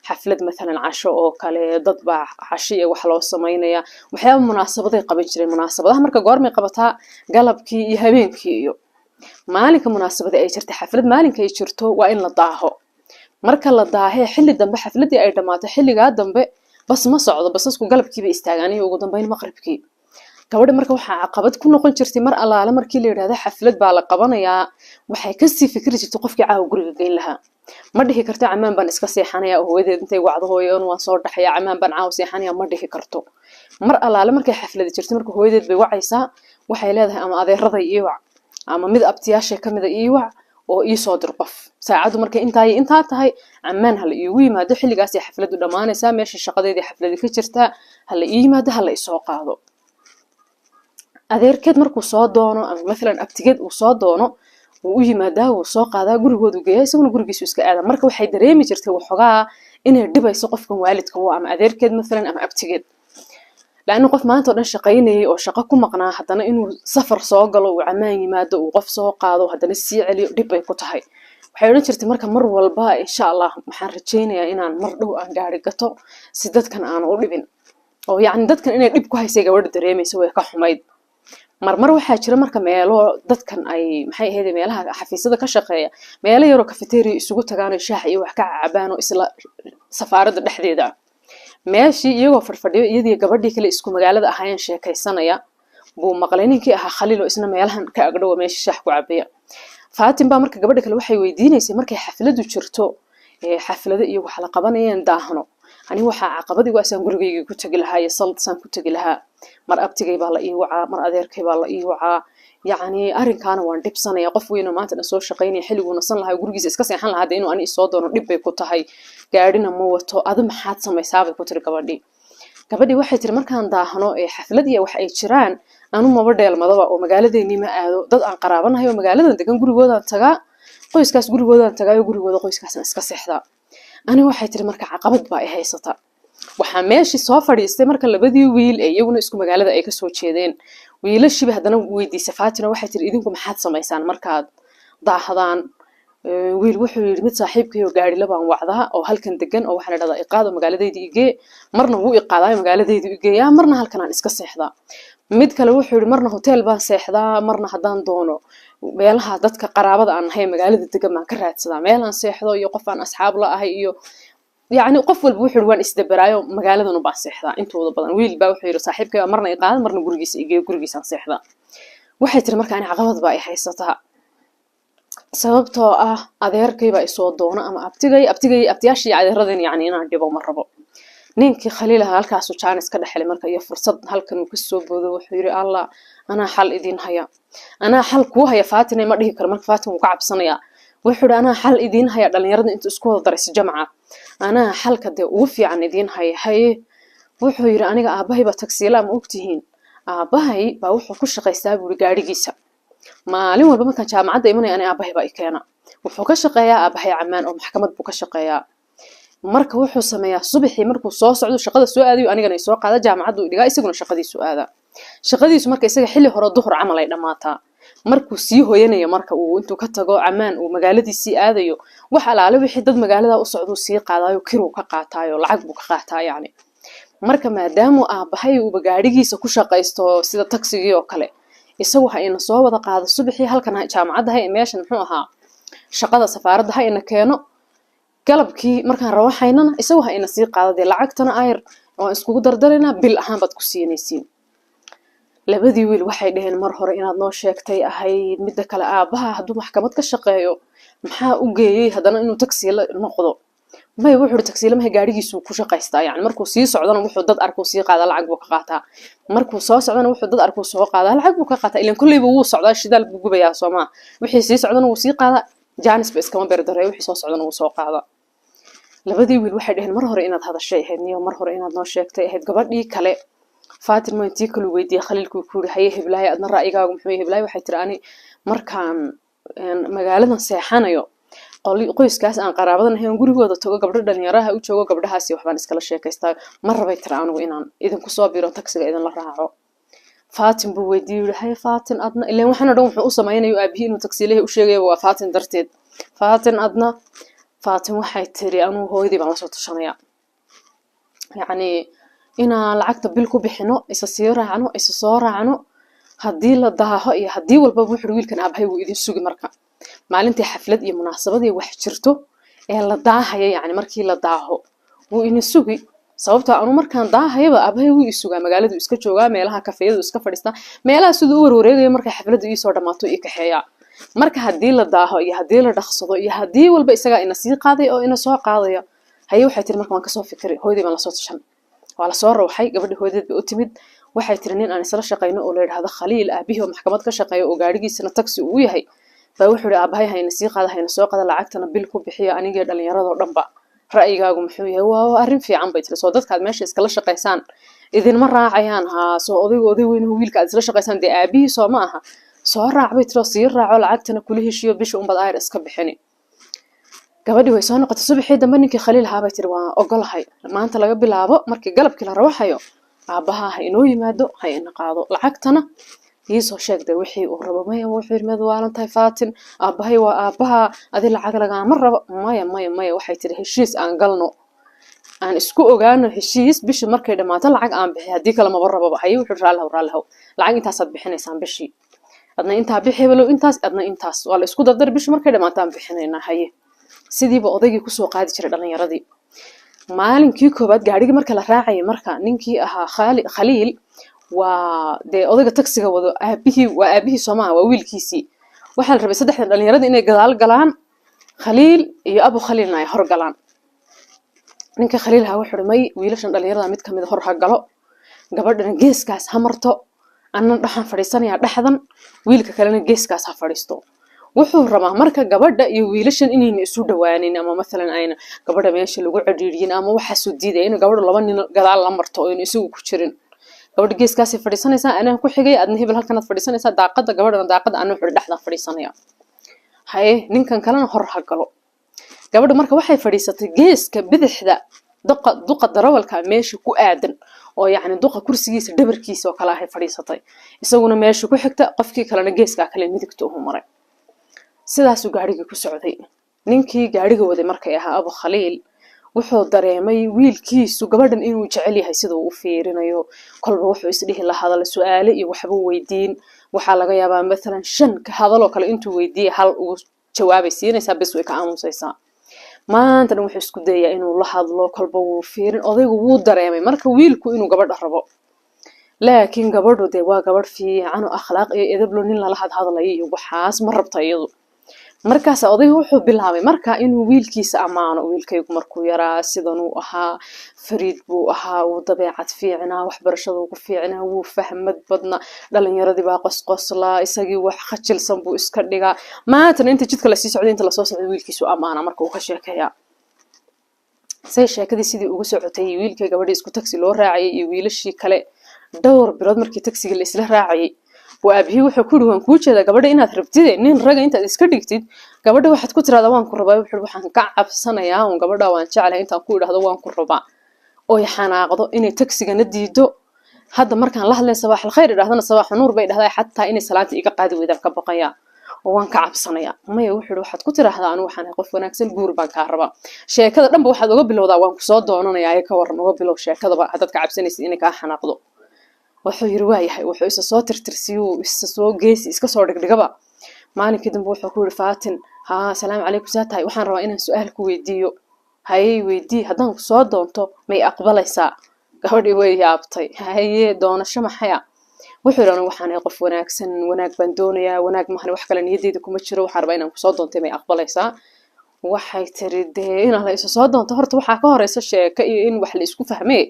xaflad mathalan casho oo kale, dad baa casho iyo wax loo samaynaya, waxyaaba munaasabaday qaban jireen. Munaasabadaha marka goormay qabataa? Galabkii iyo habeenkii. Iyo maalinka munaasabada ay jirtay, xaflad maalinka ay jirto, waa in la daaho. Marka la daahee xilli dambe xafladii ay dhammaato, xilligaa dambe bas ma socdo. Basasku galabkii bay istaagaan iyo ugu dambeyn maqribkii. Gabadha marka waxaa caqabad ku noqon jirtay, mar allaale markii la yidhahdo xaflad baa la qabanayaa, waxay kasii fikri jirtay qofkii caawa guriga geyn lahaa. Ma dhihi karto camaan baan iska seexanaya oo hooyadeed intay wacdo, "Hooyo, waan soo dhaxaya, camaan baan caawa seexanaya," ma dhihi karto. Mar allaale markay xafladi jirtay marka hooyadeed bay wacaysaa. Waxay leedahay, ama adeeraday ii wac ama mid abtiyaashay kamida ii wac oo ii soo dir qof. Saacaddu markay intaa iyo intaa tahay camaan hala iigu yimaado. Xilligaasay xafladdu dhammaanaysaa, meesha shaqadeedii xafladi ka jirtaa, hala ii yimaado, hala isoo qaado. Adeerkeed markuu soo doono ama mathalan abtigeed uu soo doono, wuu u yimaadaa, wuu soo qaadaa, gurigoodu geeyaa, isaguna gurigiisu iska aada. Marka waxay dareemi jirtay waxoogaa inay dhibayso qofkan waalidka u, ama adeerkeed mathalan ama abtigeed, laanna qof maanta oo dhan shaqaynayay oo shaqo ku maqnaa, haddana inuu safar soo galo, uu camaan yimaado, uu qof soo qaado, haddana sii celiyo, dhib bay ku tahay. Waxay odhan jirtay marka mar walba, "Insha Allah waxaan rajaynayaa inaan mar dhow aan gaari gato si dadkan aan u dhibin." Oo yacni dadkan inay dhib ku haysay gabadha dareemaysa, way ka xumayd. Marmar waxaa jira marka meelo dadkan ay maxay ahayd meelaha xafiisyada ka shaqeeya, meelo yaroo cafeteria isugu tagaan oo shaax iyo wax ka cabaan oo isla safaaradda dhexdeeda ah. Meeshii iyagoo fadhfadhiyo, iyadii gabadhii kale isku magaalada ahaayeen sheekaysanaya, buu maqlay ninkii ahaa Khaliil oo isna meelahan ka agdhowa meesha shaax ku cabaya. Fatin baa marka gabadha kale waxay weydiinaysay, markay xafladu jirto, xaflado iyo wax la qabanayeen, daahno, ani waxaa caqabadii waasaan gurigaygii ku tegi lahaa iyo saldsaan ku tegi lahaa. Mar abtigay baa la ii wacaa, mar adeerkay baa la ii wacaa, yacni arrinkaana waan dhibsanaya. Qof weyn oo maanta dhan soo shaqaynaya, xilliguu nasan lahaa, gurigiisa iska seexan lahaa, dee inuu ani isoo doono dhib bay ku tahay. Gaadhina ma wato. Adi maxaad samaysaa, bay ku tiri gabadhii. Gabadhii waxay tiri, markaan daahno ee xaflad iyo wax ay jiraan, anu maba dheelmadaba oo magaaladeennii ma aado. Dad aan qaraabanahay oo magaaladan degan gurigoodaan tagaa, qoyskaas gurigoodaan tagaayo, gurigooda qoyskaasaan iska seexdaa. Ani waxay tiri marka caqabad baa i haysata. Waxaa meeshii soo fadhiistay marka labadii wiil ee iyaguna isku magaalada ay kasoo jeedeen. Wiilashiiba haddana weydiisay Fatina, waxay tiri, "Idinku maxaad samaysaan markaad daahdaan?" Wiil wuxuu yidhi, "Mid saaxiibkayo gaadhila baan wacdaa oo halkan degan, oo waxaan idhahdaa iqaado, magaaladayda igee." Marna wuu iqaadaayo, magaaladayda igeeyaa, marna halkan aan iska seexdaa. Mid kale wuxuu yidhi, "Marna hotel baan seexdaa, marna haddaan doono meelaha dadka qaraabada aan nahay magaalada degan baan ka raadsadaa meelaan seexdo iyo qof aan asxaab la ahay." Iyo Yacni qof walba wuxuu yidhi waan isdabaraayo, magaaladan baan seexdaa intooda badan. Wiil baa wuxuu yidhi saaxiibkay baa marna i qaada, marna gurigiisa igeeyo, gurigiisaan seexdaa. Waxay tiri marka ani caqabad baa i haysataa, sababtoo ah adeerkay baa isoo doona ama abtigay, abtigay, abtiyaashii adeeradan, yacni inaan dhibo ma rabo. Ninkii Khaliil ahaa halkaasuu jaanis ka dhexelay marka iyo fursad halkan uu kasoo boodo. Wuxuu yidhi, "Allah, anaa xal idiin haya, anaa xal kuu haya Fatina." Ma dhihi karo marka Fatin, wuu ka cabsanayaa. Wuxuu yidhi, "Anaa xal idiin haya." Dhalinyarada intuu isku wada daray si jamca, "Anaa xalka dee ugu fiican idiin haya." "Haye." Wuxuu yidhi, "Aniga aabbahay baa tagsiila, ma ogtihiin? Aabbahay baa wuxuu ku shaqaystaa," buuri, "gaadhigiisa. Maalin walba markaan jaamacadda imanaya ani aabbahay baa i keena. Wuxuu ka shaqeeyaa aabbahay Camaan oo maxkamad buu ka shaqeeyaa. Marka wuxuu sameeyaa, subaxii markuu soo socdo, shaqada soo aadayo, anigana i soo qaada, jaamacaddu dhigaa, isaguna shaqadiisu aadaa. Shaqadiisu marka isaga xilli hore duhur camal ay dhammaataa. Markuu sii hoyanayo, marka uu intuu ka tago Camaan uu magaaladiisii aadayo, wax alaale wixii dad magaalada u socduu sii qaadaayo, kiruu ka qaataayo, lacag buu ka qaataa yacni. Marka maadaamuu aabbahay uuba gaadhigiisa ku shaqaysto sida tagsigii oo kale, isagu ha ina soo wada qaado subaxii halkan jaamacadda, ha meeshan muxuu ahaa shaqada safaaradda ha ina keeno. Galabkii markaan rawaxaynana isagu ha ina sii qaado. Dee lacagtana ayr waan iskugu dardaraynaa, bil ahaan baad ku siinaysiin." Labadii wiil waxay dhaheen, "Mar hore inaad noo sheegtay ahayd. Midda kale, aabbaha hadduu maxkamad ka shaqeeyo, maxaa u geeyey haddana inuu tagsiila noqdo?" "May," wuxuu uri, "tagsiila mahay, gaadhigiisuu ku shaqaystaa. Yani markuu sii socdona wuxuu dad arkuu sii qaadaa, lacag buu ka qaataa. Markuu soo socdona wuxuu dad arkuu soo qaadaa, lacag buu ka qaataa. Ilan kolleyba wuu socdaa, shidaal buu gubayaa, soo maa? Wixii sii socdona wuu sii qaadaa, jaanis ba iskama beerdareeyo, wixii soo socdona wuu soo qaadaa." Labadii wiil waxay dhaheen, "Mar hore inaad hadashay ahayd niyo, mar hore inaad noo sheegtay ahayd." Gabadhii kale Fatin ma intii kalu weydiiyey Khaliilkuu ku yiri, "Haye heblaaye, adna ra'yigaagu muxuu yahay?" Heblaaye waxay tiri, "Ani markaan magaaladan seexanayo, qoyskaas aan qaraabadan ahayn gurigooda tago, gabdho dhalinyaraha u joogo, gabdhahaasi waxbaan iskala sheekaystaa. Ma rabay," tiri, "anigu inaan idinku soo biro, tagsiga idinla raaco." Fatin buu weydiiyey, yiri, "Haye Fatin, adna?" Ileen waxaan o dhan wuxuu u samaynayo aabihii inuu tagsiilaha u sheegaya waa Fatin darteed. "Fatin, adna?" Fatin waxay tiri, "Anuu hooyadii baan lasoo tashanaya, yacni inaan lacagta bil ku bixino, isa sii raacno, isa soo raacno haddii la daaho iyo haddii walbaba." Wuxuu wiilkan aabahay wuu idin sugi marka maalintii xaflad iyo munaasabadii wax jirto ee la daahaya, yacni markii la daaho wuu idin sugi, sababtoo anu markaan daahayaba aabahay wuu isugaa, magaaladu iska joogaa, meelaha kafeeyadu iska fadhiistaa, meelaha siduu u warwareegayo, markay xafladdu iisoo dhammaato ii kaxeeyaa. Marka haddii la daaho iyo haddii la dhaqsado iyo haddii walba, isagaa ina sii qaaday oo ina soo qaadaya." "Haye," waxay tiri, "marka waan kasoo fikiri, hooyadii baan lasoo tashan." Waa lasoo rawxay. Gabadhii hooyadeed bay u timid. Waxay tiri, "Nin aan isla shaqayno oo la yidhaahdo Khaliil, aabihii oo maxkamad ka shaqeeya oo gaadhigiisana taxi uu yahay baa wuxuu yihi aabahay hayna sii qaada, hayna soo qaada, lacagtana bil ku bixiya, anigii dhalinyaradoo dhanba. Ra'yigaagu muxuu yahay?" "Waa arrin fiican," bay tiri. "Soo dadkaad meesha iskala shaqaysaan idinma raacayaan? Haa. Soo odaygu oday weyn, wiilka aad isla shaqaysaan dee aabihii soo ma aha? Soo raac," bay tiri, "oo sii raaco, lacagtana kula heshiyo, bisha unbaad ayr iska bixini." Gabadhii way soo noqotay subaxii dambe. "Ninkii Khaliil ahaa," bay tiri, "waan ogolahay. Maanta laga bilaabo markii galabkii la rawaxayo, aabbaha ha inoo yimaado, ha ina qaado, lacagtana iisoo sheegday wixii uu rabo." "Maya," wuxuu yidhi, "mad waalan tahay Fatin? Aabbahay waa aabbaha, adi lacag lagaama rabo." "Maya, maya, maya," waxay tiri, "heshiis aan galno, aan isku ogaano heshiis, bisha markay dhammaato lacag aan bixi, haddii kale maba rababa." "Haye," wuxuu, "raallihow, raallihow. Lacag intaasaad bixinaysaan bishii, adna intaa bixi, hebelow intaas, adna intaas, waa la isku dardar, bisha markay dhammaataan bixinaynaa." "Haye." Sidiiba odaygii kusoo qaadi jiray dhalinyaradii. Maalinkii koowaad gaadhigii marka la raacayay, marka ninkii ahaa Khaliil waa dee odayga tagsiga wado aabihii, waa aabihii soomaa, waa wiilkiisii. Waxaa la rabay saddexdan dhalinyarada inay gadaal galaan, Khaliil iyo Abu Khaliilna ay hor galaan. Ninka Khaliil ahaa wuxuu may, "Wiilashan dhalinyarada mid kamid a hor ha galo, gabadhana geeskaas ha marto, anna dhaxaan fadhiisanayaa dhexdan, wiilka kalena geeskaas ha fadhiisto." Wuxuu rabaa marka gabadha iyo wiilashan inayna isu dhawaanin, ama mathalan ayna gabadha meesha lagu cidhiidhiyin, ama waxaasuu diidaya inuu gabadha laba nin gadaal la marto oo aynu isagu ku jirin. "Gabadha geeskaasay fadhiisanaysaa, anaa ku xigay, adna hebel halkanaad fadhiisanaysaa daaqada, gabadhana daaqada, anna," wuxuu, "dhexdaan fadhiisanaya." "Haye, ninkan kalena hor ha galo." Gabadha marka waxay fadhiisatay geeska bidixda duqa darawalka meesha ku aadan, oo yacni duqa kursigiisa dhabarkiisa oo kale ahay fadhiisatay, isaguna meesha ku xigta, qofkii kalena geeskaa kale midigta uhu maray. Sidaasuu gaadhigii ku socday. Ninkii gaadhiga waday markay ahaa Abu Khaliil wuxuu dareemay wiilkiisu gabadhan inuu jecel yahay, siduu u fiirinayo kolba. Wuxuu isdhihi la hadal, su-aale iyo waxbuu weydiin. Waxaa laga yaabaa mathalan shan hadaloo kale intuu weydiiyay, hal ugu jawaabay siinaysaa, bes way ka aamusaysaa. Maanta dhan wuxuu isku dayayaa inuu la hadlo, kolba wuu fiirin. Odaygu wuu dareemay marka wiilku inuu gabadha rabo, laakiin gabadhu dee waa gabadh fiican oo akhlaaq iyo edablo, nin lala hadhadlayo iyo waxaas ma rabta iyadu. Markaas odaygu wuxuu bilaabay marka inuu wiilkiisa ammaano. Wiilkaygu markuu yaraa sidanuu ahaa, fariid buu ahaa, wuu dabeecad fiicnaa, waxbarashaduu ku fiicnaa, wuu fahmad badnaa, dhalinyaradii baa qosqoslaa, isagii wax khajilsan buu iska dhigaa. Maantana inta jidka lasii socday, inta lasoo socday, wiilkiisu ammaana marka uu ka sheekeeyaa. Say sheekadii sidii ugu socotay, wiilkay gabadhii isku tagsi loo raacayay iyo wiilashii kale, dhowr bilood markii tagsiga la isla raacayay, buu aabihii wuxuu ku yidhi: "Waan kuu jeedaa gabadha inaad rabtide, nin raga intaad iska dhigtid gabadha waxaad ku tiraahdaa waan ku rabaa." Wuxuu: "Waxaan ka cabsanayaa un gabadha waan jeclahay intaan ku idhaahdo waan ku rabaa oy xanaaqdo, inay tagsigana diido. Hadda markaan la hadlay sabaax alkhayr idhahdana sabaax nuur bay dhahdaa, xataa inay salaanta iga qaadi weydaan ka baqayaa oo waan ka cabsanayaa." "Maya," wuxuu yidhi, "waxaad ku tiraahdaa anigu waxaan ahay qof wanaagsan, guur baan kaa rabaa. Sheekada dhanba waxaad uga bilowdaa waan kusoo doonanayaa ee ka waran, uga bilow sheekadaba haddaad ka cabsanaysid inay kaa xanaaqdo." Wuxuu yidhi: "Waayahay." Wuxuu isa soo tirtirsiyuu, isa soo geesi iska soo dhigdhigaba, maalinkii dambe wuxuu ku yidhi: "Faatin." "Haa, salaamu calaykum, saa tahay? Waxaan rabaa inaan su-aal ku weydiiyo." "Hayey, weydii." "Haddaan ku soo doonto may aqbalaysaa?" Gabadhii way yaabtay. "Haye, doonasho maxaya?" Wuxuu yidhi: "Anigu waxaan ahay qof wanaagsan, wanaag baan doonayaa, wanaag mahane wax kale niyaddeyda kuma jiro. Waxaan rabaa inaan kusoo doontay, may aqbalaysaa?" Waxay tiri: "Dee inaan la isa soo doonto horta waxaa ka horeysa sheeko iyo in wax la isku fahmee.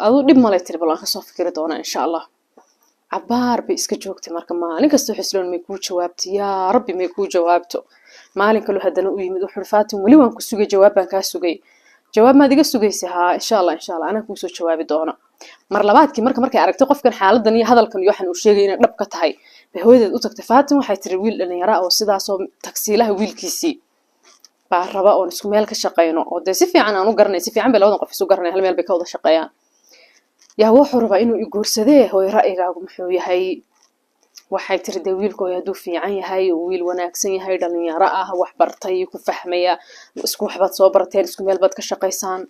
Aduu dhib malay," tiri, "bal waan kasoo fikiri doonaa, insha Allah." Cabaar bay iska joogtay. Marka maalin kasta xisloon may kuu jawaabto, yaa rabbi may kuu jawaabto. Maalin kaloo haddana u yimid, wuxuu: "Faatin, weli waan ku sugay, jawaab baan kaa sugay." "Jawaab maad iga sugaysay? Haa, insha Allah, insha Allah, anaa kuusoo jawaabi doona." Mar labaadkii marka markay aragtay qofkan xaaladan iyo hadalkan iyo waxan uu sheegay inay dhab ka tahay, bay hooyadeed u tagtay. Faatin waxay tiri: "Wiil dhalinyara oo sidaasoo tagsiilaha wiilkiisii baa raba oon isku meel ka shaqeyno, oo dee si fiican aan u garanay, si fiican bay labadan qof isu garanay, hal meel bay ka wada shaqeeyaan. Yaa wuxuu rabaa inuu i guursadee, hooy ra'yigaagu muxuu yahay?" Waxay tiri: "Dee wiilku hooy hadduu fiican yahay oo wiil wanaagsan yahay, dhalinyaro ah, wax bartay, ku fahmaya, isku waxbaad soo barateen, isku meel baad ka shaqaysaan,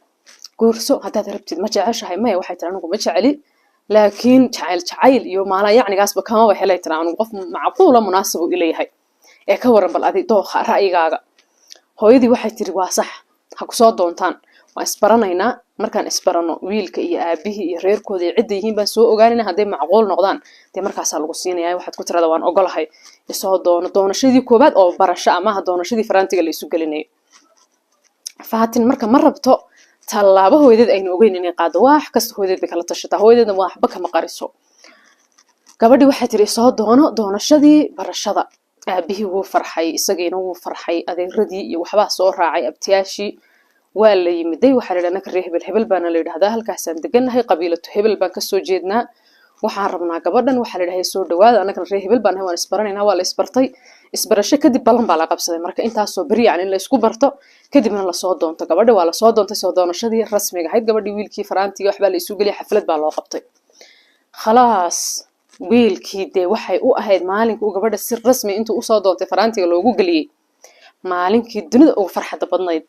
guurso haddaad rabtid. Ma jeceshahay?" "Maya," waxay tiri, "anigu ma jeceli, laakiin jacayl jacayl iyo maala yacnigaasba kamaba helay," tiri, "anigu qof macquula munaasib uu ileeyahay ee ka waran bal adi dookha ra'yigaaga." Hooyadii waxay tiri: "Waa sax, ha kusoo doontaan, waan isbaranaynaa. Markaan isbarano wiilka iyo aabihii iyo reerkooda iyo cidda yihiin baan soo ogaanayna. Hadday macquul noqdaan dee markaasaa lagu siinaya. Waxaad ku tirada waan ogolahay, isoo doono." Doonashadii koowaad oo barasho amaha, doonashadii faraantiga la isu gelinayo. Faatin marka ma rabto tallaabo hooyadeed aynu ogeyn inay qaado. Wax kasta hooyadeed bay kala tashataa, hooyadeedna waxba kama qariso. Gabadhii waxay tiri: "Soo doono." Doonashadii barashada, aabihii wuu farxay, isagiina wuu farxay, adeeradii iyo waxbaa soo raacay, abtiyaashii waa la yimiday. Waxaa la yidhaha: "Anaka reer hebel hebel baana la yidhahdaa, halkaasaan degannahay, qabiilatu hebel baan kasoo jeednaa, waxaan rabnaa gabadhan." Waxaa la yidhahay: "Soo dhawaada, annagana reer hebel baan nahay, waan isbaranaynaa." Waa la isbartay. Isbarasho kadib ballan baa la qabsaday marka intaasoo beri, yacni in la isku barto kadibna lasoo doonto gabadha. Waa lasoo doontay. Soo doonashadii rasmiga ahayd, gabadhii wiilkii faraantigii waxbaa la isu geliyay, xaflad baa loo qabtay. Khalaas, wiilkii dee waxay u ahayd maalinka uu gabadha si rasmi intuu usoo doontay faraantiga loogu geliyey maalinkii dunida ugu farxadda badnayd.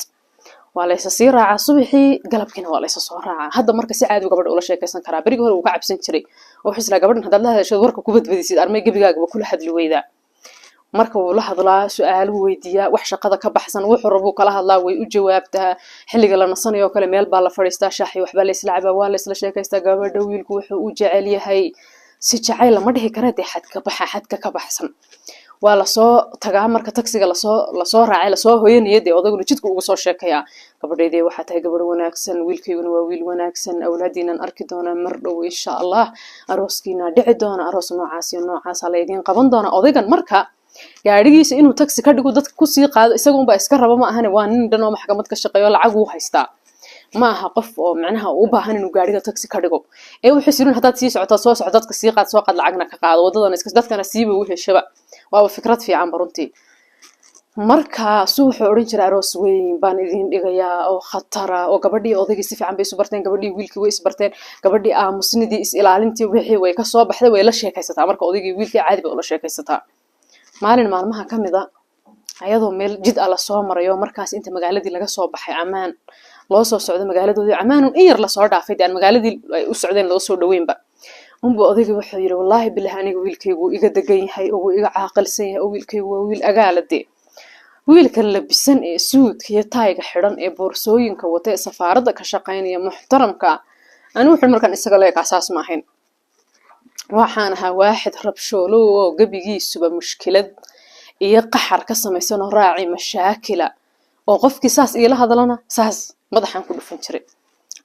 Waa laysa sii raacaa subaxii, galabkiina waa laysa soo raacaa. Hadda marka si caadi gabadha ula sheekaysan karaa. Berigii hore wuu ka cabsan jiray oo wuxuu islaa: "Gabadhan haddaad la hadashad, warka ku badbadisid, armay gebigaagaba kula hadli weydaa." Marka wuu la hadlaa, su-aaluhu weydiiyaa, wax shaqada ka baxsan wuxuu rabuu kala hadlaa, way u jawaabtaa. Xilliga la nasanayo kale meel baa la fadhiistaa, shaaxi waxbaa la isla cabaa, waa la isla sheekaystaa. Gabadha wiilku wuxuu u jecel yahay si jacayl lama dhihi kara dee, xadka baxa, xadka ka baxsan. Waa lasoo tagaa marka tagsiga lasoo raacay, lasoo hoyanaya, dee odaguna jidka ugu soo sheekayaa: "Gabadhaydee waxaa tahay gabadh wanaagsan, wiilkayguna waa wiil wanaagsan, awlaadiinaan arki doonaa mar dhow insha Allah, arooskiinaa dhici doona, aroos noocaas iyo noocaasa laydiin qaban doona." Odaygan marka gaadhigiisa inuu tagsi ka dhigo, dadka kusii qaado, isaga unbaa iska raba ma ahane. Waa nin dhan oo maxkamad ka shaqeeyo, lacag uu haystaa, ma aha qof oo macnaha u baahan inuu gaadhiga tagsi ka dhigo. Ee wuxuu sirin: "Haddaad sii socoto, soo soco, dadka sii qaad, soo qaad, lacagna ka qaado, waddadana iska dadkana siiba u heshaba." Waaba fikrad fiican ba runtii. Markaasu wuxuu odhan jiray: "Aroos weyn baan idiin dhigayaa oo khatara." Oo gabadhii odaygii si fiican bay isu barteen, gabadhii wiilkii way isbarteen, gabadhii aamusnidii, is ilaalintii wixii way kasoo baxday, way la sheekaysataa. Marka odaygii wiilkii caadi bay ula sheekaysataa. Maalin maalmaha ka mid a, ayadoo meel jid ah lasoo marayo, markaas inta magaaladii laga soo baxay Camaan loo soo socdo, magaaladoodii Camaanun in yar lasoo dhaafay, dee aan magaaladii ay u socdeen loo soo dhaweynba, unbu odaygii wuxuu yidhi: "Wallaahi bilahi, aniga wiilkaygu wuu iga degan yahay oo wuu iga caaqilsan yahay, oo wiilkaygu waa wiil agaala dee." Wiilkan labisan ee suudka iyo taayga xidhan ee boorsooyinka wata ee safaaradda ka shaqaynaya, muxtaramka ah, ani wuxuu markaan isaga leekaa saas ma ahayn. Waxaan ahaa waaxid rabshoolow oo gebigiisuba mushkilad iyo qaxar ka samaysan oo raaci mashaakila, oo qofkii saas iila hadlana saas madaxaan ku dhufan jiray,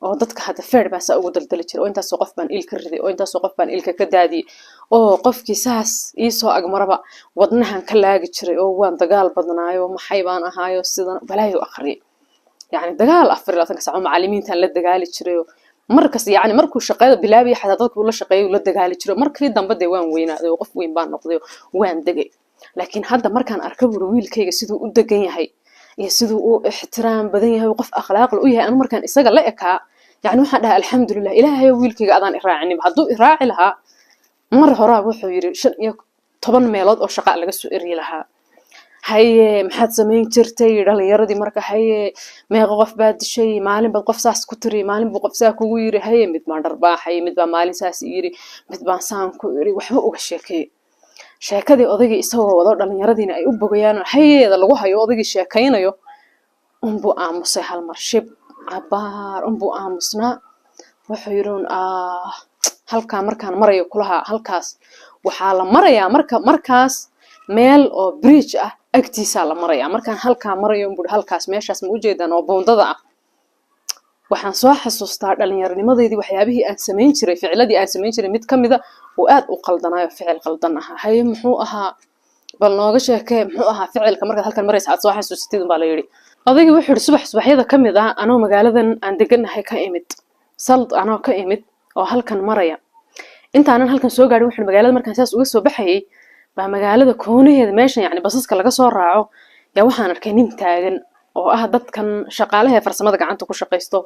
oo dadka hadda feer baan saa ugu daldali jiray, oo intaasoo qof baan il ka riday, oo intaasoo qof baan ilka ka daadiyey, oo qofkii saas iisoo agmaraba wadnahan ka laagi jiray, oo waan dagaal badnaayo, maxay baan ahaayo, sidan balaayo akhriyay. Yani dagaal 24-ka saac, oo macallimiintaan la dagaali jiray, oo markas yani markuu shaqada bilaabaya xataa dadku la shaqeeyo la dagaali jiray. Markii dambe dee waan weynaaday oo qof weyn baan noqday oo waan degay, laakiin hadda markaan arka, buri, wiilkayga siduu u degan yahay iyo siduu u ixtiraam badan yahay oo qof akhlaaqle u yahay, anu markaan isaga la ekaa, yani waxaan dhahay, "Alxamdulilah, Ilaahayo, wiilkayga adaan iraacinin. Hadduu iraaci lahaa mar horaa," wuxuu yidhi, "15 meelood oo shaqa laga soo eryi lahaa." Haye, maxaad samayn jirtay dhalinyaradii marka? Haye, meeqa qof baad dishay? Maalin baad qof saas ku tiri, maalin buu qof saa kugu yiri? Haye, mid baan dharbaaxay, mid baa maalin saas yiri, mid baan saan ku iri. Waxba uga sheekeeyey sheekadii odaygii isagoo wado, dhalinyaradiina ay u bogayaan, hayeeda lagu hayo, odaygii sheekaynayo, unbuu aamusay hal mar. Shib cabaar unbuu aamusnaa. Wuxuu yidhi un, "Ah, halkaa markaan marayo," kulaha, "halkaas waxaa la marayaa marka markaas meel oo bridge ah agtiisaa la marayaa. Markaan halkaa marayo," bui, "halkaas meeshaas ma ujeedaan oo buundada ah, waxaan soo xasuustaa dhallinyaronimadeydii, waxyaabihii aan samayn jiray, ficiladii aan samayn jiray mid ka mida oo aad u qaldanaayo, ficil qaldan ahaa." Haye, muxuu ahaa? Bal nooga sheekee, muxuu ahaa ficilka markaad halkan maraysa aad soo xasuusatid? Baa la yidhi. Odaygii wuxuu yidhi, "Subax subaxyada ka mid ah, anoo magaaladan aan deganahay ka imid, Sald anoo ka imid oo halkan maraya, intaanan halkan soo gaadhin," wuxuu, "magaalada markaan saas uga soo baxayay baa magaalada koonaheeda, meeshan yacni basaska laga soo raaco, yaa waxaan arkay nin taagan oo ah dadkan shaqaalaha ee farsamada gacanta ku shaqaysto,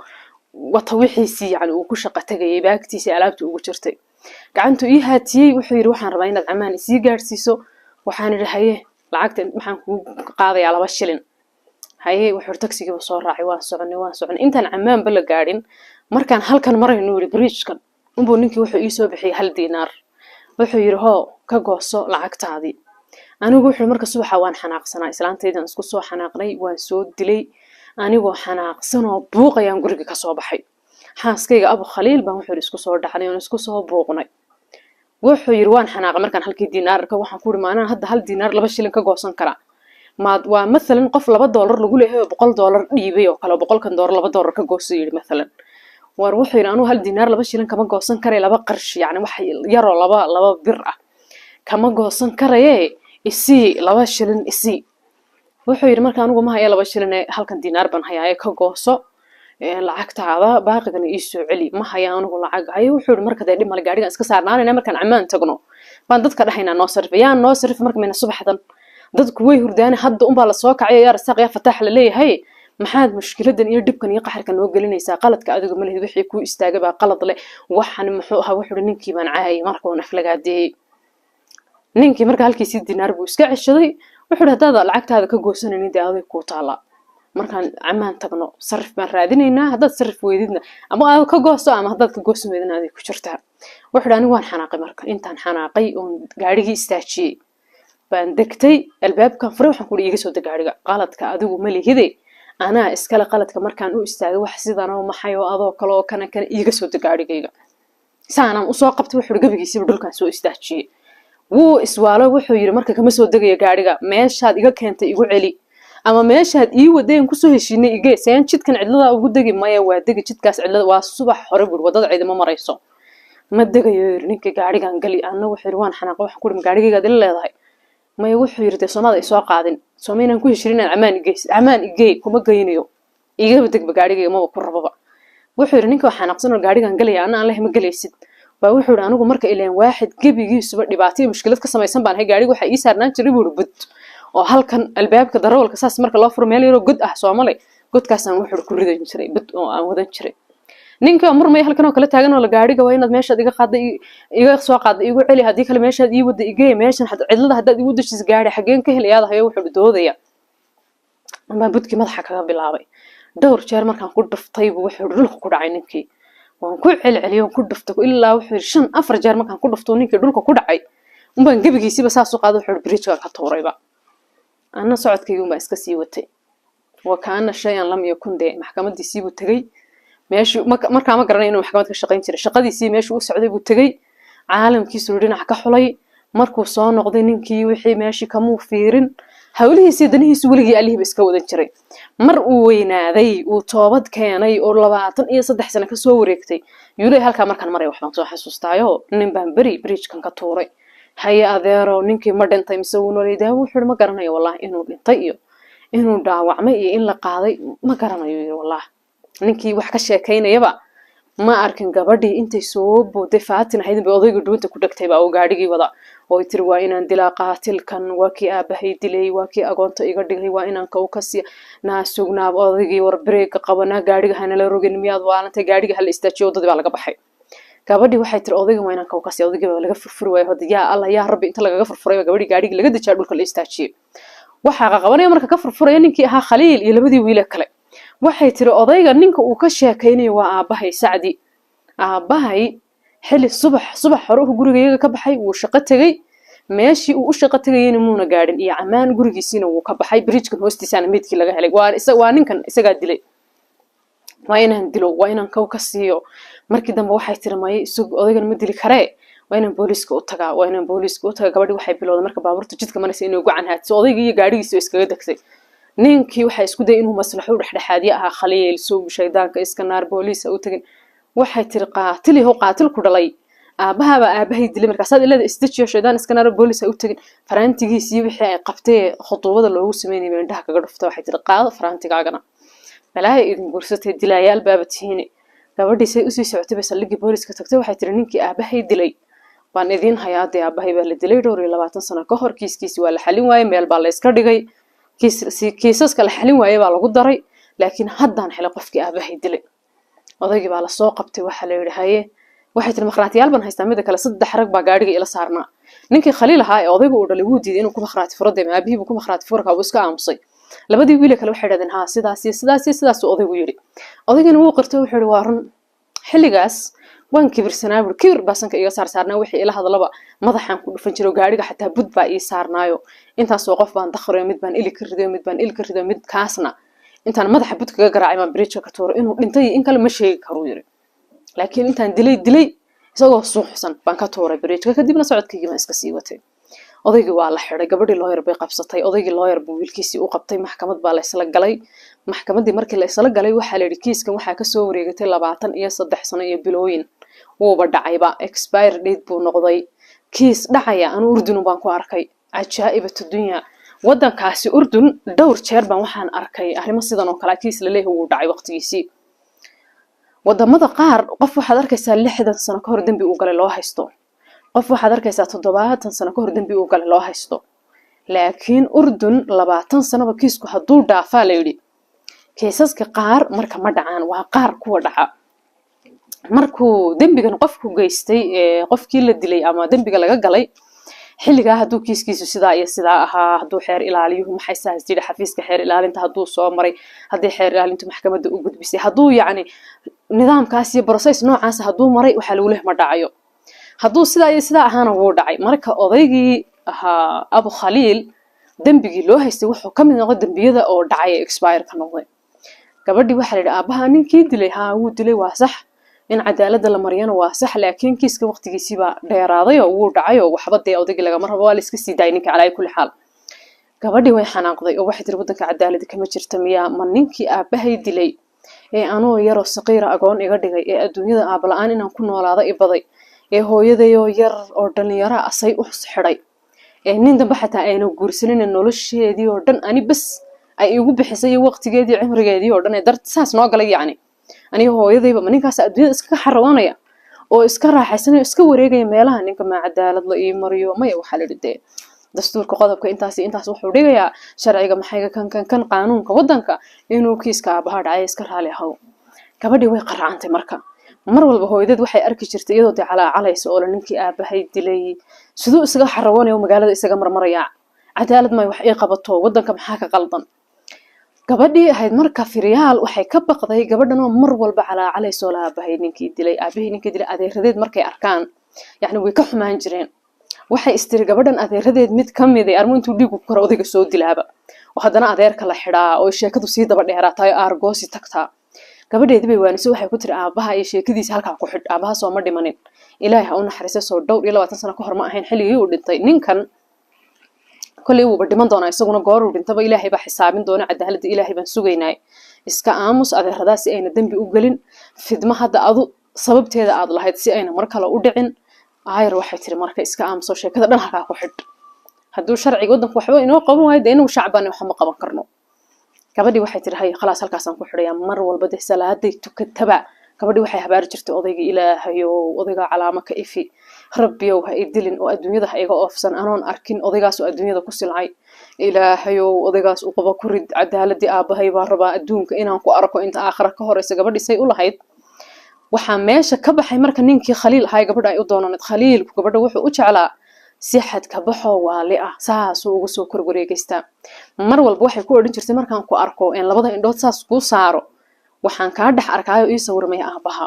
wata wixiisii yacni uu ku shaqo tegayay, baagtiisii alaabta ugu jirtay. Gacantu ii haatiyey. Wuxuu yidhi, 'Waxaan rabaa inaad Camaan isii gaadhsiiso.' Waxaan idhi, 'Haye, lacagta maxaan kugu qaadayaa?' 2 shilin. Haye." Wuxuu tagsigiiba soo raacay. Waan soconay, waan soconay, intaan Camaanba la gaadhin, markaan halkan marayno, yidhi, bridgekan unbuu ninkii wuxuu ii soo bixiyey 1 diinaar. Wuxuu yidhi, 'Hoo, ka gooso lacagtaadii.' Anigu," wuxuu, "marka subaxa waan xanaaqsanaa, islaantaydan isku soo xanaaqnay, waan soo dilay. Anigoo xanaaqsanoo buuqayaan guriga kasoo baxay. Xaaskayga Abu Khaliil baan," wuxuu yidhi, "isku soo dhacnay oon isku soo buuqnay." Wuxuu yidhi, "Waan xanaaqay markaan halkii diinaar arko. Waxaan ku yidhi, maanaan hadda 1 diinaar 2 shilin ka goosan karaa? Maad waa mathalan qof $2 lagu leeyahay oo $100 dhiibay oo kale, 100-kan doolar $2 ka goosa," yidhi mathalan. War wuxuu yidhi, "Anugu 1 diinaar 2 shilin kama goosan karay, 2 qarsh, yacni wax yaroo laba bir ah kama goosan karaye. Isii 2 shilin, isii." Wuxuu yidhi, "Marka anigu ma haya 2 shilin ee halkan diinaar baan hayaaye, ka gooso lacagtaada, baaqigana ii soo celi. Ma haya anigu lacag." Haye, wuxuu yidhi, "Marka dee dhib male, gaarigan iska saarnaanayna. Markaan Camaan tagno baan dadka dhahaynaa noo sarrifa. Yaa noo sarrifa marka? Mayna subaxdan dadku way hurdaane, hadda unbaa lasoo kacay, yaa rasaaq yaa fataax la leeyahay. Maxaad mushkiladan iyo dhibkan iyo qaxarkan noo gelinaysaa? Qaladka adigu ma lihid, wixii kuu istaagay baa qalad leh. Waxan muxuu ahaa?" Wuxuu yidhi, "Ninkii baan caayay marka oon aflagaadeeyey. Ninkii marka halkiisii dinaar buu iska ceshaday. Wuxuu yidhi, haddaad lacagtaada ka goosanaynin, dee aday kuu taallaa. Markaan Camaan tagno sarif baan raadinaynaa. Haddaad sarif weydidna, ama aad ka goosto ama haddaad ka goosan weydidna, aday ku jirtaa." Wuxuu yidhi, "Anigu waan xanaaqay. Marka intaan xanaaqay oon gaadhigii istaajiyey baan degtay, albaabkan furay. Waxaan ku iiga soo deg gaadhiga. Qaladka adigu ma lihide, anaa iskale qaladka. Markaan u istaagay wax sidan oo maxay oo adoo kale oo kana kana, iiga soo deg gaadhigayga." Saanaan usoo qabtay," wuxuu yidhi, "gabigiisiiba dhulkaan soo istaajiyey. Wuu iswaalo. Wuxuu yidhi, marka kama soo degayo gaadhiga. Meeshaad iga keentay igu celi, ama meeshaad ii wadeen kusoo heshiinay igee. Seen jidkan cidlada ugu degi? Maya, waa degi jidkaas cidlada. Waa subax hore," buuri, "wadada ciidama marayso. Ma degayo," yidhi ninkii. "Gaadhigan gali." Anna, wuxuu yidhi, "waan xanaaqay. Waxaan ku uri, gaadhigaygaad ila leedahay?" Maya, wuxuu yidhi, "Dee soomada isoo qaadin? Sooma inaan ku heshiin inaad Camaan igeysid? Camaan igey, kuma geynayo. Igaba degba gaadhigayga, maba ku rababa." Wuxuu yidhi, "Ninka waa xanaaqsan oo gaadhigan galaya, anna aan leh ma gelaysid." Baa wuxuu yidhi, "Anigu marka ileen waaxid gebigiisuba dhibaato iyo mushkilad ka samaysan baan ahay. Gaadhiga waxaa ii saarnaan jiray," buu yidhi, "bud oo halkan albaabka darawalka saas marka loo furo meel yaroo god ah soomale, godkaasaan," wuxuu yidhi, "ku ridan jiray bud oo aan wadan jiray. Ninka murmaya halkan oo kala taagan oo la gaadhiga waa inaad meeshaad iga qaadda iga soo qaadda igu celi, haddii kale meeshaad ii wadda igee. Meeshan cidlada haddaad igu dejis, gaadhi xaggeen ka helayaad hayo?" Wuxuu doodaya baan budkii madaxa kaga bilaabay. Dhowr jeer markaan ku dhuftay buu, wuxuu dhulka ku dhacay ninkii. Waan ku celceliyay, waan ku dhuftay, ilaa," wuxuu yidhi, "5, 4 jeer markaan ku dhufto ninkii dhulka ku dhacay unbaan gebigiisiiba saas u qaaday," wuxuu yidhi, "bridge-ka ka tuurayba." Anna socodkaygii baan iska sii watay. Wa kaana shay-an lam yakun. Dee maxkamadiisii buu tegey meeshii. Markaa ma garanay inuu maxkamad ka shaqayn jiray. Shaqadiisii meeshuu u socday buu tegey, caalamkiisuu dhinac ka xulay. Markuu soo noqday, ninkii wixii meeshii kamuu fiirin. Hawlihiisii, danihiisu weligii allihiiba iska wadan jiray. Mar uu weynaaday, uu toobad keenay oo 23 sano kasoo wareegtay, yuuley halkaa markaan maray waxbaan soo xasuustaayo, nin baan beri bridgekan ka tuuray. Haye adeero, ninkii ma dhintay mise wuu noolay? Dee wuxuu yidhi, ma garanayo wallahi, inuu dhintay iyo inuu dhaawacmay iyo in la qaaday ma garanayo, yiri. Wallahi ninkii wax ka sheekaynayaba ma arkin. Gabadhii intay soo booday, Faatin ahayd, bay odaygii dhuunta ku dhegtay baa oo gaadhigii wada oo tiri, "Waa inaan dilaa qaatilkan, waa kii aabahay dilay, waa kii agoonta iga dhigay, waa inaan kaw ka siiya." Naa sugnaab odaygii, war bareega qabanaa, gaadhiga hanala rogin, miyaad waalantay? Gaadhiga hala istaajiyo. Waddadii baa laga baxay. Gabadhii waxay tiri, "Odaygan waa inaan kaw ka siiya." Odaygii baa laga furfuri waayo hadda. Yaa Allah, yaa Rabbi, inta lagaga furfuray baa gabadhii gaadhigii laga dejiyaa, dhulka la istaajiyey. Waxaa qaqabanaya marka ka furfuraya ninkii ahaa Khaliil iyo labadii wiile kale. Waxay tiri, odayga ninka uu ka sheekaynayo waa aabbahay Sacdi. Aabbahay xili subax subax hore uu gurigayaga ka baxay, wuu shaqo tegey. Meeshii uu u shaqo tegayena muuna gaadhin iyo camaan, gurigiisiina wuu ka baxay. Bridgekan hoostiisaana meydkii laga helay. Waa ninkan, isagaa dilay, waa inaan dilo, waa inaan kaw ka siiyo. Markii dambe waxay tiri, maya, isag odaygan ma dili karee, waa inaan booliiska u tagaa, waa inaan booliiska u tagaa. Gabadhii waxay bilowday marka baabuurta jidka maraysa inay ugu canhaadso. Odaygii iyo gaadhigiisi iskaga degtay. Ninkii waxaa isku dayay inuu maslaxo u dhexdhexaadyo ahaa, "Khaliil, suug, shaydaanka iska naar, booliis ha u tegin." Waxay tiri, "Qaatil yahow, qaatil ku dhalay, aabbahabaa aabahay dilay, markaasaad ilada isdejiyo, shaydaan iska naar, booliis ha u tegin." Faraantigiisii wixii ay qabtee khutuubada loogu sameynayay bay indhaha kaga dhufta. Waxay tiri, "Qaado faraantigaagana, balaaya idin guursatay, dilaayaal baaba tihiine." Gabadhii say usii socotay bay saldhiggii booliiska tagtay. Waxay tiri, "Ninkii aabahay dilay baan idiin hayaa. Dee aabahay baa la dilay dhowr iyo labaatan sano ka hor. Kiiskiisi waa la xalin waayey, meel baa la iska dhigay, kiisaska la xalin waayey baa lagu daray, laakiin haddaan helay qofkii aabahay dilay." Odaygii baa lasoo qabtay. Waxaa la yidhi, "Haye." Waxay tiri, "Makhraatiyaal baan haystaa. Mida kale, saddex rag baa gaadhiga ila saarnaa." Ninkii Khaliil ahaa ee odaygu uu dhalay wuu diiday inuu ku makhraati furo. Dee aabihii buu ku makhraati furka, wuu iska aamusay. Labadii wiile kale waxay dhahdeen, "Haa, sidaas iyo sidaas iyo sidaasuu odaygu yidhi." Odaygana wuu qirtay. Wuxuu yidhi, "Waa run, xilligaas waan kibirsanaa," buri. "Kibir baa sanka iga saar saarnaa, wixii ila hadlaba madaxaan ku dhufan jiro, gaadhiga xataa bud baa ii saarnaayo. Intaasoo qof baan dakhriyo, mid baan ili ka ridayo, mid baan ili ka ridayo, mid kaasna intaan madaxa bud kaga garaacay baan bridgeka ka tuuray. Inuu dhintay iyo in kale ma sheegi karuu," yidhi, "laakiin intaan dilay dilay isagoo suuxsan baan ka tuuray bridgeka, kadibna socodkaygii baan iska sii watay." Odaygii waa la xiday. Gabadhii lawyer bay qabsatay. Odaygii lawyer buu wiilkiisii u qabtay. Maxkamad baa la isla galay. Maxkamaddii markii la isla galay, waxaa la yidhi, kiiskan waxaa kasoo wareegatay 23 sano iyo bilooyin, wuuba dhacayba, expire date buu noqday. Kiis dhacaya anu Urdun baan ku arkay. Cajaa'ibatu dunya, waddankaasi Urdun dhowr jeer baan waxaan arkay arrimo sidan oo kale, kiis laleeyahay wuu dhacay waqtigiisii. Wadamada qaar qof waxaad arkaysaa 60 sano ka hor dembi uu galay loo haysto, qof waxaad arkaysaa 70 sano ka hor dembi uu galay loo haysto, laakiin Urdun 20 sanoba kiisku hadduu dhaafaa, la yidhi kiisaska qaar marka ma dhacaan. Waa qaar kuwa dhaca. Markuu dembigan qofku geystay, qofkii la dilay ama dembiga laga galay xilligaa, hadduu kiiskiisu sidaa iyo sidaa ahaa, hadduu xeer ilaaliyuhu maxay saas jira xafiiska xeer ilaalinta hadduu soo maray, haddii xeer ilaalintu maxkamadda u gudbisay, hadduu yacni nidaamkaas iyo process noocaas hadduu maray, waxaa lagu leh ma dhacayo. Hadduu sidaa iyo sidaa ahaana, wuu dhacay. Marka odaygii ahaa Abu Khaliil dembigii loo haystay wuxuu ka mid noqday dembiyada oo dhacay ee expire ka noqday. Gabadhii waxaa la yidhi, "Aabbaha ninkii dilay, haa, wuu dilay, waa sax, in cadaaladda la mariyana waa sax, laakiin kiiska waqtigiisii baa dheeraaday oo wuu dhacay oo waxba dee odaygii lagama rabo, waa la iska sii daayay ninka calaa kulli xaal." Gabadhii way xanaaqday oo waxay tiri, "Waddanka cadaaladi kama jirta miyaa? Ma ninkii aabbahay dilay ee anoo yaroo saqiira agoon iga dhigay, ee adduunyada aabala-aan inaan ku noolaado i baday, ee hooyadayoo yar oo dhalinyaro asay u xidhay, ee nin dambe xataa ayna guursanin, nolosheedii oo dhan ani bas ay igu bixisay iyo waqtigeedii, cimrigeedii oo dhan ee dar saas noo galay, yacni aniga hooyadayba, ma ninkaas adduunyada iskaga xarawanaya oo iska raaxaysanaya, iska wareegaya meelaha? Ninka maa cadaalad la ii mariyo?" Maya, waxaa la yidhi, dee dastuurka qodobka intaas iyo intaas wuxuu dhigayaa, sharciga maxayga kan kan kan, qaanuunka waddanka, inuu kiiska aabaha dhacay, iska raali ahow. Gabadhii way qaracantay. Marka mar walba hooyadeed waxay arki jirtay iyadoo dee calaacalaysa oo la ninkii aabahay dilay siduu isaga xarawanaya, magaalada isaga marmaraya, cadaalad may wax ii qabato, waddanka maxaa ka qaldan? Gabadhii ahayd marka Firyaal waxay ka baqday gabadhan oo mar walba calaacalaysa oo la aabahay ninkii dilay, aabahay ninkii dilay. Adeeradeed markay arkaan, yacni way ka xumaan jireen. Waxay istiri gabadhan adeeradeed mid ka mid ah armu intuu dhiigu ku karo odayga soo dilaaba, oo haddana adeerka la xidhaa oo sheekadu sii daba dheeraataay oo aargoosi tagtaa. Gabadheedii bay waanisay, waxay ku tiri: "Aabaha iyo sheekadiisa halkaa ku xidh. Aabaha soo ma dhimanin, Ilaahay ha u naxariista, soo dhowr iyo 20 sano ka hor ma ahayn xilligii uu dhintay. Ninkan kolley wuuba dhiman doonaa isaguna, gooruu dhintaba Ilaahay baa xisaabin doona, cadaaladda Ilaahay baan sugaynaa. Iska aamus, adeeradaa si ayna dembi u gelin, fidma hadda adu sababteeda aad lahayd si ayna mar kale u dhicin." Aayar waxay tiri marka iska aamuso, sheekada dhan halkaa ku xidh. Hadduu sharciga waddanku waxba inoo qaban waayo, dee inagu shacbaan waxba ma qaban karno. Gabadhii waxay tiri: "Hay, khalaas, halkaasaan ku xidhayaa." Mar walba dee salaaday tukataba gabadhii waxay habaari jirtay odayga: "Ilaahayow, odaygaa calaamo ka ifi. Rabbiyow, ha i dilin oo adduunyada ha iga oofsan anoon arkin odaygaas oo adduunyada ku silcay. Ilaahayow, odaygaas u qaba ku rid. Cadaaladii aabbahay baan rabaa adduunka inaan ku arko inta aakhira ka horeysa." Gabadhii say u lahayd, waxaa meesha ka baxay marka ninkii Khaliil ahaa gabadha ay u doonaneed. Khaliilku gabadha wuxuu u jeclaa si xad ka baxoo waali ah, saasuu ugu soo korwareegeystaa. Mar walba waxay ku odhan jirtay: "Markaan ku arko een labada indhood saas kuu saaro, waxaan kaa dhex arkaayo ii sawirmaya aabbaha.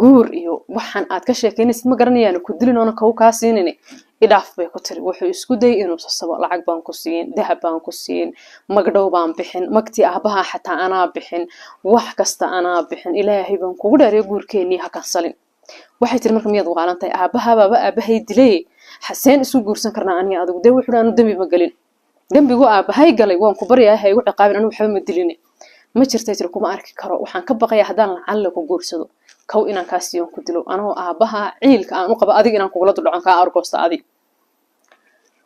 Guur iyo waxaan aad ka sheekeynaysid ma garanayaan, ku dilin oona kaw kaa siinini, idhaaf," bay ku tiri. Wuxuu isku dayay inuu sasabo: "Lacag baan ku siin, dahab baan ku siin, magdhow baan bixin, magtii aabbaha xataa anaa bixin, wax kasta anaa bixin. Ilaahay baan kugu dheereeyo, guurkeennii ha kansalin." Waxay tiri marka: "Miyaad waalan tahay? Aabbaha baaba aabahay dilay, xaseen isu guursan karnaa aniga adigu?" Dee wuxuu anu dembi ma gelin, dembigu aabahay galay waan ku baryahay, ha igu ciqaabin, anigu waxba ma dilin. "Ma jirtay," tiri, "kuma arki karo. Waxaan ka baqayaa haddaan lacalle ku guursado, kow inaan kaa siiyon ku dilo, anoo aabbaha ciilka aan u qabo adig inaan kugula duldhacon, kaa argoosta adig."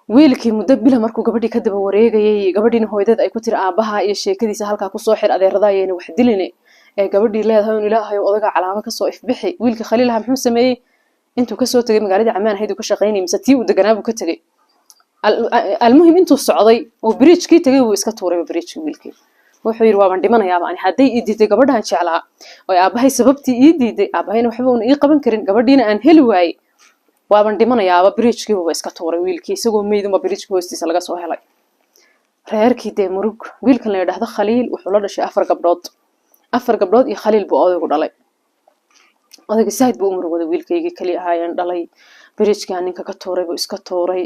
Wiilkii muddo bila markuu gabadhii ka daba wareegayay, gabadhiina hooyadeed ay ku tiri: "Aabbaha iyo sheekadiisa halkaa kusoo xir, adeerada ayayna wax diline," ee gabadhii leedahay un: "Ilaahay, odaga calaamo kasoo ifbixi." Wiilkii Khaliil aha muxuu sameeyey? Intuu kasoo tegay magaaladii Camaan ahayd uu ka shaqaynayay, mise tii uu deganaa buu ka tegay. Almuhim, intuu socday oo bridgekii tegay buu iska tuuray bridgekii. Wiilkii wuxuu yidhi: "Waaban dhimanayaaba ani hadday ii diiday gabadhaan jeclaa oo aabbahay sababtii ii diiday, aabahayna waxba una ii qaban karin, gabadhiina aan heli waayey, waaban dhimanayaaba." Bridgekiibuba iska tuuray wiilkii, isagoo meydunba bridgeka hoostiisa laga soo helay. Reerkii dee murug. Wiilkan la yidhaahdo Khaliil wuxuu la dhashay afar gabdhood. Afar gabdhood iyo Khaliil buu odaygu dhalay. Odayga saaid buu u murugooday: "Wiilkaygii keli ahaayeen dhalay, bridgekaa ninka ka tuuray buu iska tuuray,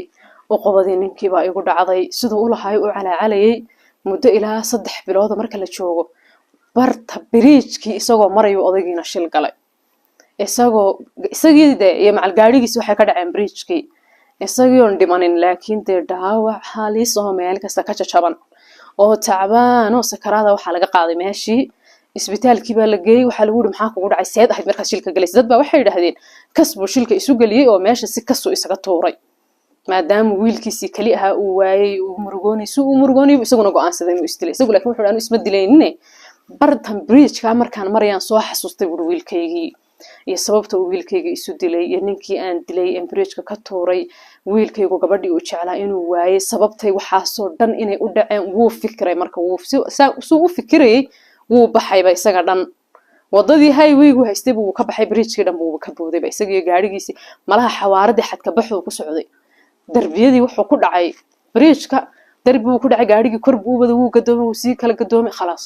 uqubadii ninkiibaa igu dhacday." Siduu u lahaay u calaacalayay muddo ilaa 3 bilooda marka la joogo, barta bridgekii isagoo marayuu odaygiina shil galay. Isagoo isagii dee iyo macal gaadhigiisi waxay ka dhaceen bridgekii, isagii oon dhimanin laakiin dee dhaawac halis oo meel kasta ka jajaban oo tacbaan oo sakaraada waxaa laga qaaday meeshii. Isbitaalkii baa la geeyey. Waxaa lagu yidhi: "Maxaa kugu dhacay? Seed ahayd markaad shilka gelaysay?" Dad baa waxay yidhaahdeen kas buu shilka isu geliyey oo meesha si kasuu isaga tuuray, maadaama wiilkiisii keli ahaa uu waayey, uu murugoonay. Si uu murugoonay isaguna go'aansaday inuu isdilay isagu. Laakiin wuxuu anu isma dilaynine, bartan bridgeka markaan marayaan soo xasuustay buuri wiilkaygii iyo sababta uu wiilkayga isu dilay iyo ninkii aan dilay ee bridgeka ka tuuray, wiilkaygu gabadhii uu jeclaa inuu waayey, sababtay waxaasoo dhan inay u dhaceen. Wuu fikiray marka, wuu suu u fikirayay wuu baxayba isaga dhan. Wadadii highwaygu haystay buu ka baxay, bridgekii dhan buuba ka boodayba isagiyo gaadhigiisii. Malaha xawaaradii xadka baxuu ku socday, darbiyadii wuxuu ku dhacay bridgeka, darbi buu ku dhacay gaadhigii, kor buu u waday, wuu gadoomay, wuu sii kala gadoomay. Khalaas,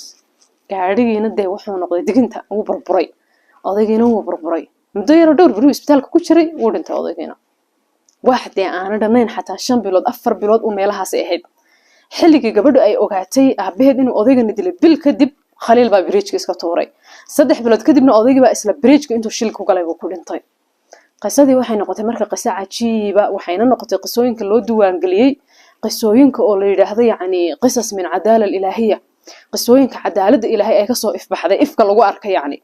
gaadhigiina dee wuxuu noqday diginta, wuu burburay, odaygiina wuu burburay. Muddo yaroo dhowr beri isbitaalka ku jiray wuu dhintay odaygiina. Wax dee aana dhammayn xataa 5 bilood, 4 bilood u meelahaasay ahayd xilligii gabadhu ay ogaatay aabaheed inuu odaygana dilay. Bil kadib Khaliil baa bridgeka iska tuuray. 3 bilood kadibna odaygii baa isla bridgeka intuu shil ku galay buu ku dhintay. Qisadii waxay noqotay marka qiso cajiiba, waxayna noqotay qisooyinka loo diiwaangeliyey, qisooyinka oo la yidhaahdo yacni qisas min cadaala alilaahiya, qisooyinka cadaaladda Ilaahay ay kasoo ifbaxday, ifka lagu arkay. Yacni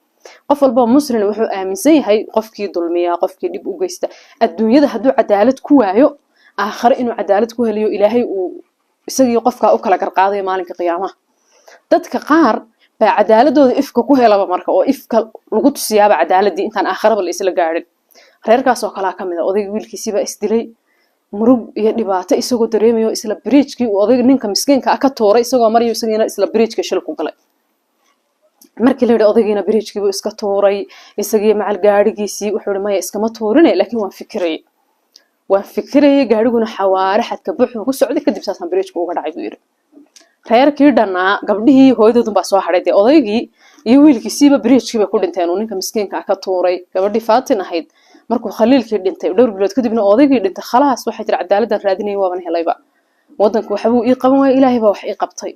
qof walba muslim wuxuu aaminsan yahay qofkii dulmiya, qofkii dhib u geysta adduunyada, hadduu cadaalad ku waayo, aakhare inuu cadaalad ku heliyo, Ilaahay uu isagii qofkaa u kala garqaadayo maalinka qiyaamaha. Dadka qaar baa cadaaladooda ifka ku helaba marka, oo ifka lagu tusiyaaba cadaaladii intaan aakharaba la isla gaadhin. Reerkaas oo kalaa ka mid a. Odayga wiilkiisiibaa isdilay, murug iyo dhibaato isagoo dareemayo, isla bridgekii uu odayga ninka miskiinka ah ka tuuray isagoo marayo, isagiina isla bridgeka shil ku galay. Markii la yidhi odaygiina bridgekii buu iska tuuray isagii macal gaadhigiisii, wuxuu ihi: "Maya, iskama tuurine, laakiin waan fikirayay, waan fikirayay, gaadhiguna xawaare xadka buuxuu ku socday, kadib saasaan bridgeka uga dhacay," buu yidhi. Reerkii dhannaa gabdhihii hooyadoodun baa soo hadhay. Dee odaygii iyo wiilkiisiiba bridgekii bay ku dhinteen uu ninka miskiinka ah ka tuuray. Gabadhii Faatin ahayd Markuu Khaliilkii dhintay dhowr bilood kadibna odaygii dhintay, khalaas, waxay tiri: "Cadaaladdan raadinayay waaban helayba. Waddanku waxbuu ii qaban waaya, Ilaahay baa wax ii qabtay."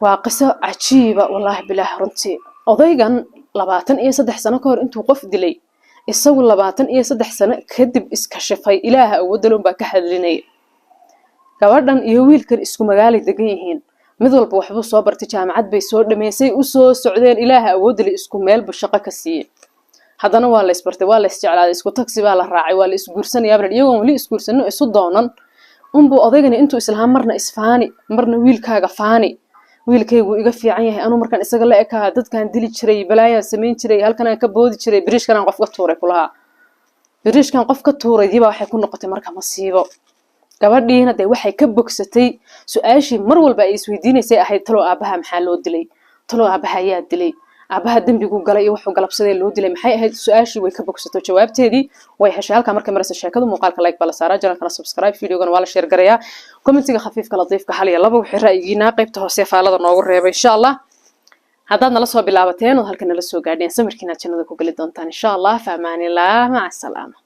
Waa qiso cajiiba, wallaahi bilaah. Runtii odaygan 23 sano ka hor intuu qof dilay, isagu 23 sano kadib iskashifay. Ilaaha awoodale unbaa ka hadlinaya. Gabadhan iyo wiilkan isku magaalay degan yihiin. Mid walba waxbuu soo bartay, jaamacad bay soo dhameysay, usoo socdeen. Ilaaha awoodale isku meelbu shaqo ka siiyey. Haddana waa la isbartay, waa la isjeclaaday, isku tagsi baa la raacay, waa la isguursanayaa. Iyagoon weli isguursano isu doonan unbuu odaygani intuu islahaa marna isfaani, marna wiilkaaga faani, "Wiilkaygu iga fiican yahay, anuu markaan isaga la ekaa dadkaan dili jiray, balaayaan samayn jiray, halkanaan ka boodi jiray, biriishkanaan qof ka tuuray," kulahaa. Biriishkan qof ka tuuray diibaa waxay ku noqotay marka masiibo. Gabadhiina dee waxay ka bogsatay su-aashii mar walba ay isweydiinaysay ahayd: "Talow aabaha maxaa loo dilay? Talow aabaha ayaa dilay? Aabaha dembigu galay iyo wuxuu galabsadee loo dilay maxay ahayd?" Su-aashii way ka bogsato, jawaabteedii way heshay. Halkaa markay maraysa sheekadu, muuqaalka like baa la saaraa, channelkana subscribe, videogana waa la share garayaa. Commentiga khafiifka latiifka, hal iyo laba, wixii ra'yigiina qaybta hoose faalada noogu reebay, insha Allah. Haddaad nala soo bilaabateen ood halka nala soo gaadheen, samirkiinaad jannada ku geli doontaan, insha Allah. Faamaanillah, maca asalaama.